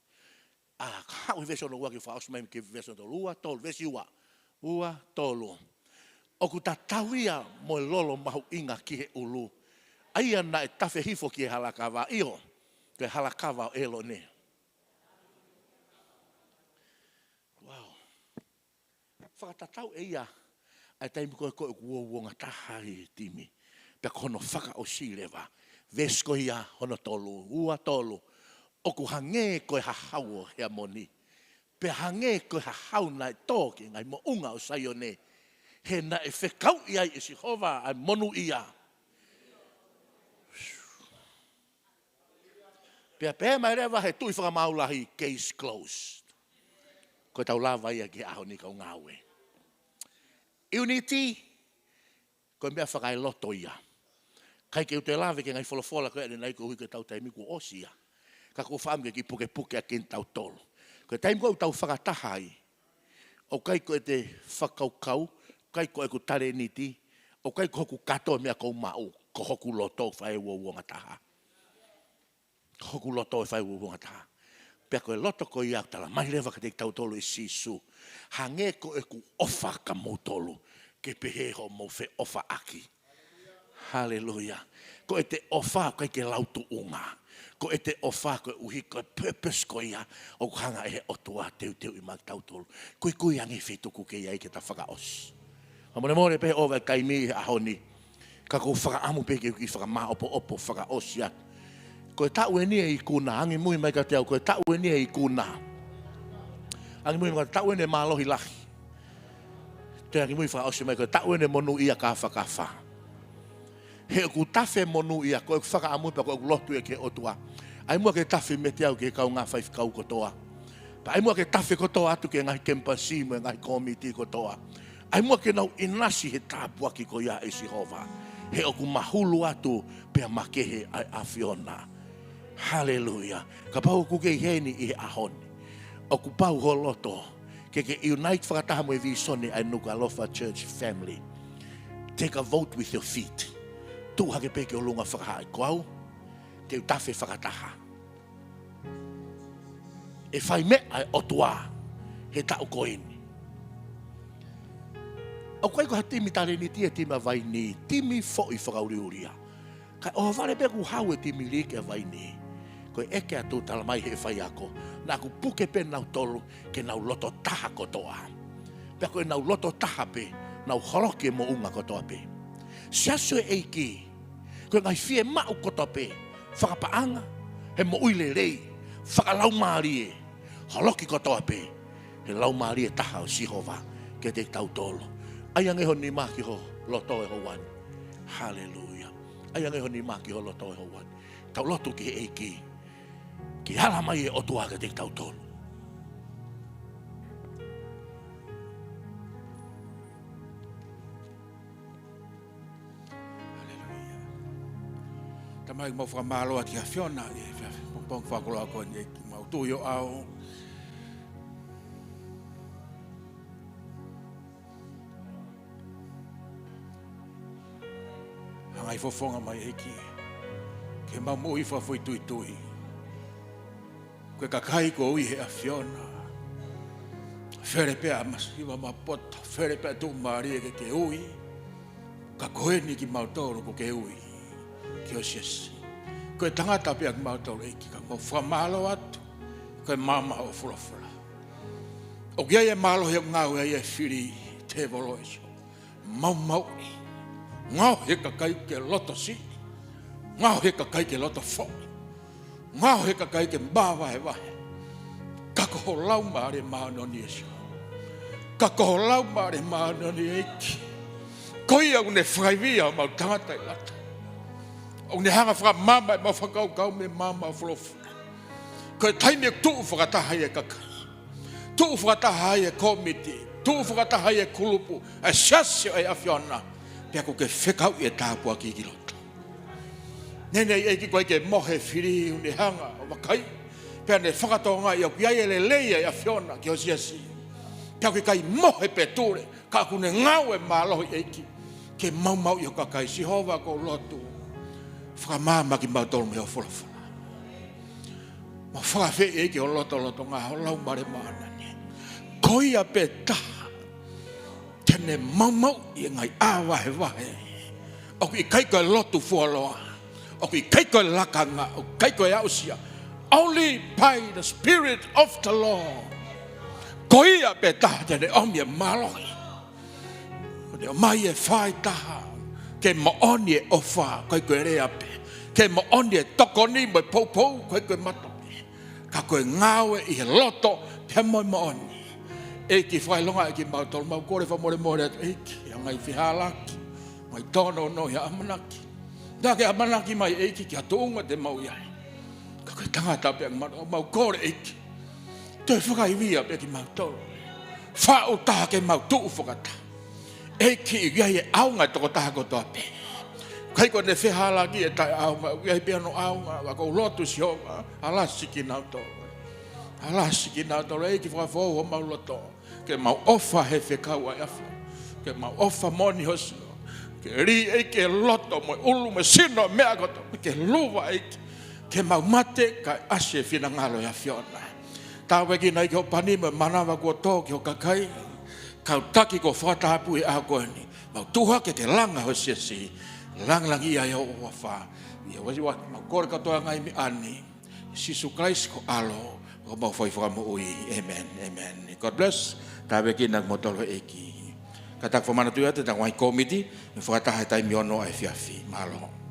ʻA, ka haʻu he veesi hono ua ke fakaʻosi mai ki he veesi hono tolu, ua, tolu, veesi ua, ua, tolu. ʻOku tatau ia mo e lolo mahuʻinga ki he ʻulu, ʻa ia naʻe tafe hifo ki he halakava, ʻio, ki he halakava ʻo ʻĒlone. Wow. Fakatatau ʻe ia ʻa e taimi ko ē ko ē ʻoku uouongataha ai e timi. Pea ko hono fakaʻosi leva, veesi ko ia hono tolu, ua tolu, ʻoku hangē ko e hahau ʻo Heamoni, pea hangē ko e hahau naʻe tō ki he ngaahi moʻunga ʻo Saione, he naʻe fekauʻi ai ʻe Sihova ʻa e monūʻia. Pea pehē mai leva he Tuʻi Fakamaau Lahi, case closed. Ko e tau lava ia ki he ʻaho ni kau ngāue. Unity, ko e meʻa fakaeloto ia. ʻIkai ke u toe lave ki he ngaahi folofola ko ē ʻanenai koeʻuhi ko e tau taimi kuo ʻosi ia. Ka ʻoku ou fakaʻamu ke kiʻi pukepuke ʻaki kitautolu. Ko e taimi ko ē ʻoku tau fakataha ai, ʻoku ʻikai ko ʻete fakakaukau, ʻikai ko ʻeku talēniti, ʻoku ʻikai ko hoku kato e meʻa ʻoku ou maʻu, ko hoku loto fai uouongataha. Ko hoku loto ʻe fai uouongataha. Pea ko e loto ko ia ʻoku tala mai leva kiate kitautolu ʻe Sīsū, hangē ko ʻeku ʻofa kia moutolu, ke pehē hoʻomou feʻofaʻaki. Haleluia. Ko ʻete ʻofa ʻoku ʻikai ke lau tuʻunga. Ko ʻete ʻofa koeʻuhi ko e purpose ko ia ʻoku hanga ʻe he ʻOtua ʻo teuteuʻi mai kitautolu. Kuikui ange he feituʻu ʻoku ke ʻi ai ke ta fakaʻosi. Fakamolemole pē ʻoku ʻova e taimi he ʻaho ni. Ka ʻoku ou fakaʻamu pē ke u kiʻi fakamāʻopoʻopo fakaʻosi atu. Ko e taʻu eni e ikuna, angimui mai kiate au, ko e taʻu eni e ikuna. Angimui mai, taʻu eni e mālohi lahi. Toe angimui fakaʻosi mai, ko e taʻu eni e monūʻia kāfakafa. He ʻoku tafe monūʻia, ko ʻeku fakaʻamu pea ko ʻeku lotu ia ki he ʻOtua. ʻAi muʻa ke tafe meiate au ki he kaungā faifekau kotoa. Pea ʻai muʻa ke tafe kotoa atu ki he ngaahi kemipasi mo e ngaahi kōmiti kotoa. ʻAi muʻa ke nau ʻinasi he tāpuaki ko ia ʻa Sihova. He ʻoku mahulu atu pea makehe ʻa e ʻAfiona. Haleluia. Kapau ʻoku ke ʻi heni ʻi he ʻaho ni, ʻoku pau ho loto Ke ke unite fakataha mo e vīsone ʻa e Nukuʻalofa Church family. Take a vote with your feet. Tuʻu hake pē ki ʻolunga fakahā, ko au, te u tafe fakataha. ʻE fai meʻa ʻa e ʻOtua he taʻu ko eni. ʻOku ʻikai ko ha timi talēniti ʻa e timi ʻa Vaini, timi foʻi fakaʻuliʻulia. Kae ʻohovale pē kuo haʻu e timi liiki ʻa Vaini. Ko e ʻeke atu, talamai ʻe he faiako, naʻa ku puke pē nautolu ke nau loto taha kotoa. Pea ko ʻenau loto taha pē, nau holoki e moʻunga kotoa pē. Siasi ʻo e ʻEiki, ko e ngaahi fiemaʻu kotoa pē, fakapaʻanga, he moʻui lelei, fakalaumālie, holoki kotoa pē he Laumālie taha ʻo Sihova kiate kitautolu. ʻAi ange ho nima ki ho loto he houa ni. Haleluia. ʻAi ange ho nima ki ho loto he houa ni. Tau lotu ki he ʻEiki ke ala mai e ʻOtua kiate kitautolu. Haleluia. Tamai, mau fakamālō atu ki he ʻAfiona ʻi he efiafi pongipongi fakakoloa ko eni, ʻEiki, mau tui ʻo ʻau hangai fofonga mai, ʻEiki, ke mau moʻui fakafoʻituitui. Ko e kakai kuo ui ʻe he ʻAfiona, fele pē ʻa masiva mo poto, fele pē ʻa tuʻumālie ke ke ui. Ka ko eni kimautolu kuo ke ui ki ho siasi. Ko e tangata pē ʻa kimautolu, ʻEiki, ka mau fakamālō atu. Ko e maama ʻo e folofola. ʻOku ʻi ai e mālohi ʻoku ngāue ai e fili, tēvolo ʻi he maumauʻi. Ngaohi e kakai ke loto siʻi. Ngaohi e kakai ke loto foʻi. Ngaohi e kakai ke māvahevahe. Ka ko ho Laumālie Māʻoniʻoni, ʻEiki. Ka ko ho Laumālie Māʻoniʻoni, ʻEiki, ko ia ʻoku ne fakaivia homau tangata ʻi lata. ʻOku ne hanga ʻo fakamaama ʻemau fakakaukau mei he maama ʻo e folofola. Ko e taimi ʻoku tuʻu fakataha ai e kakai, tuʻu fakataha ai e kōmiti, tuʻu fakataha ai e kulupu, ʻa e siasi ʻo e ʻAfiona, pea ʻoku ke fekauʻi e tāpuaki ki loto. Neʻineʻi, ʻEiki, ʻoku ʻikai ke mohe e fili, ʻoku ne hanga ʻo vakai, pea ne fakatokangaʻi ʻoku ʻi ai e lelei ʻa e ʻAfiona ki ho siasi. Pea ʻoku ʻikai mohe pe tule, ka ʻoku ne ngāue mālohi, ʻEiki, ke maumauʻi ho kakai. Sihova, ʻoku ou lotu, fakamaama kimautolu mei ho folofola. Mau fakafeʻiloaki ho lotolotonga, ho Laumālie Māʻoniʻoni. Ko ia pē taha te ne maumauʻi e ngaahi ʻā vahevahe. ʻOku ʻikai ko e lotu fuoloa, ʻoku ʻikai ko e lakanga, ʻoku ʻikai ko e aʻusia. Only by the Spirit of the Lord. Ko ia pē taha te ne ʻomi e mālohi. ʻOku ne ʻomai e fā ʻi taha ke moʻoni e ʻofa, ʻikai ko e lea pē. Ke moʻoni e tokoni mo e poupou, ʻikai ko e mata pē. Ka ko e ngāue ʻi he loto pea mo e moʻoni. ʻEiki, fakaʻilongaʻi kimautolu, mau kole fakamolemole atu, ʻEiki, ʻi he ngaahi fehālaaki, ngaahi tōnounou ʻi he ʻamanaki. Naʻa ke ʻamanaki mai, ʻEiki, ki ha tuʻunga te mau ʻi ai. Ka ko e tangata pē ʻa kimautolu, mau kole, ʻEiki, toe fakaivia pē kimautolu. Faʻu taha ke mau tuʻu fakataha. ʻEiki, ʻoku ʻi ai e ʻaonga ʻo e tokotaha kotoa pē. ʻIkai ko ʻene fehālaaki e taʻeʻaonga, ʻoku ʻi ai pē hono ʻaonga, ka ʻoku ou lotu, Sihova, alasi kinautolu. Alasi kinautolu, ʻEiki, fakafoʻou homau loto. Ke mau ʻofa he fekau ʻa e ʻAfiona. Ke mau ʻofa moʻoni ho sino. Ke lī, ʻEiki, e loto mo e ʻulu mo e sino, meʻa kotoa. Ke luva, ʻEiki, ke mau mate kae ʻasi e finangalo ʻo e ʻAfiona. Tāpuekina, ʻEiki, hoʻo pani mo e manava kuo tō ki ho kakai. Kau taki kuo fakatapui he ʻaho ko eni. Mau tuʻu hake ke langa ho siasi. Langilangiʻia ai ho huafa. ʻIo, ʻosi ʻa e mau kole kātoa e ngaahi meʻa ni. Sīsū Kalaisi ko ho ʻAlo, ko homau Fai Fakamoʻui. ʻĒmeni, ʻēmeni. God bless. Tāpuekina kimoutolu ʻe he ʻEiki. Kātaki fakamanatu atu ʻetau ngaahi kōmiti, ʻe fakataha he taimi ono ʻa e efiafi. Mālō.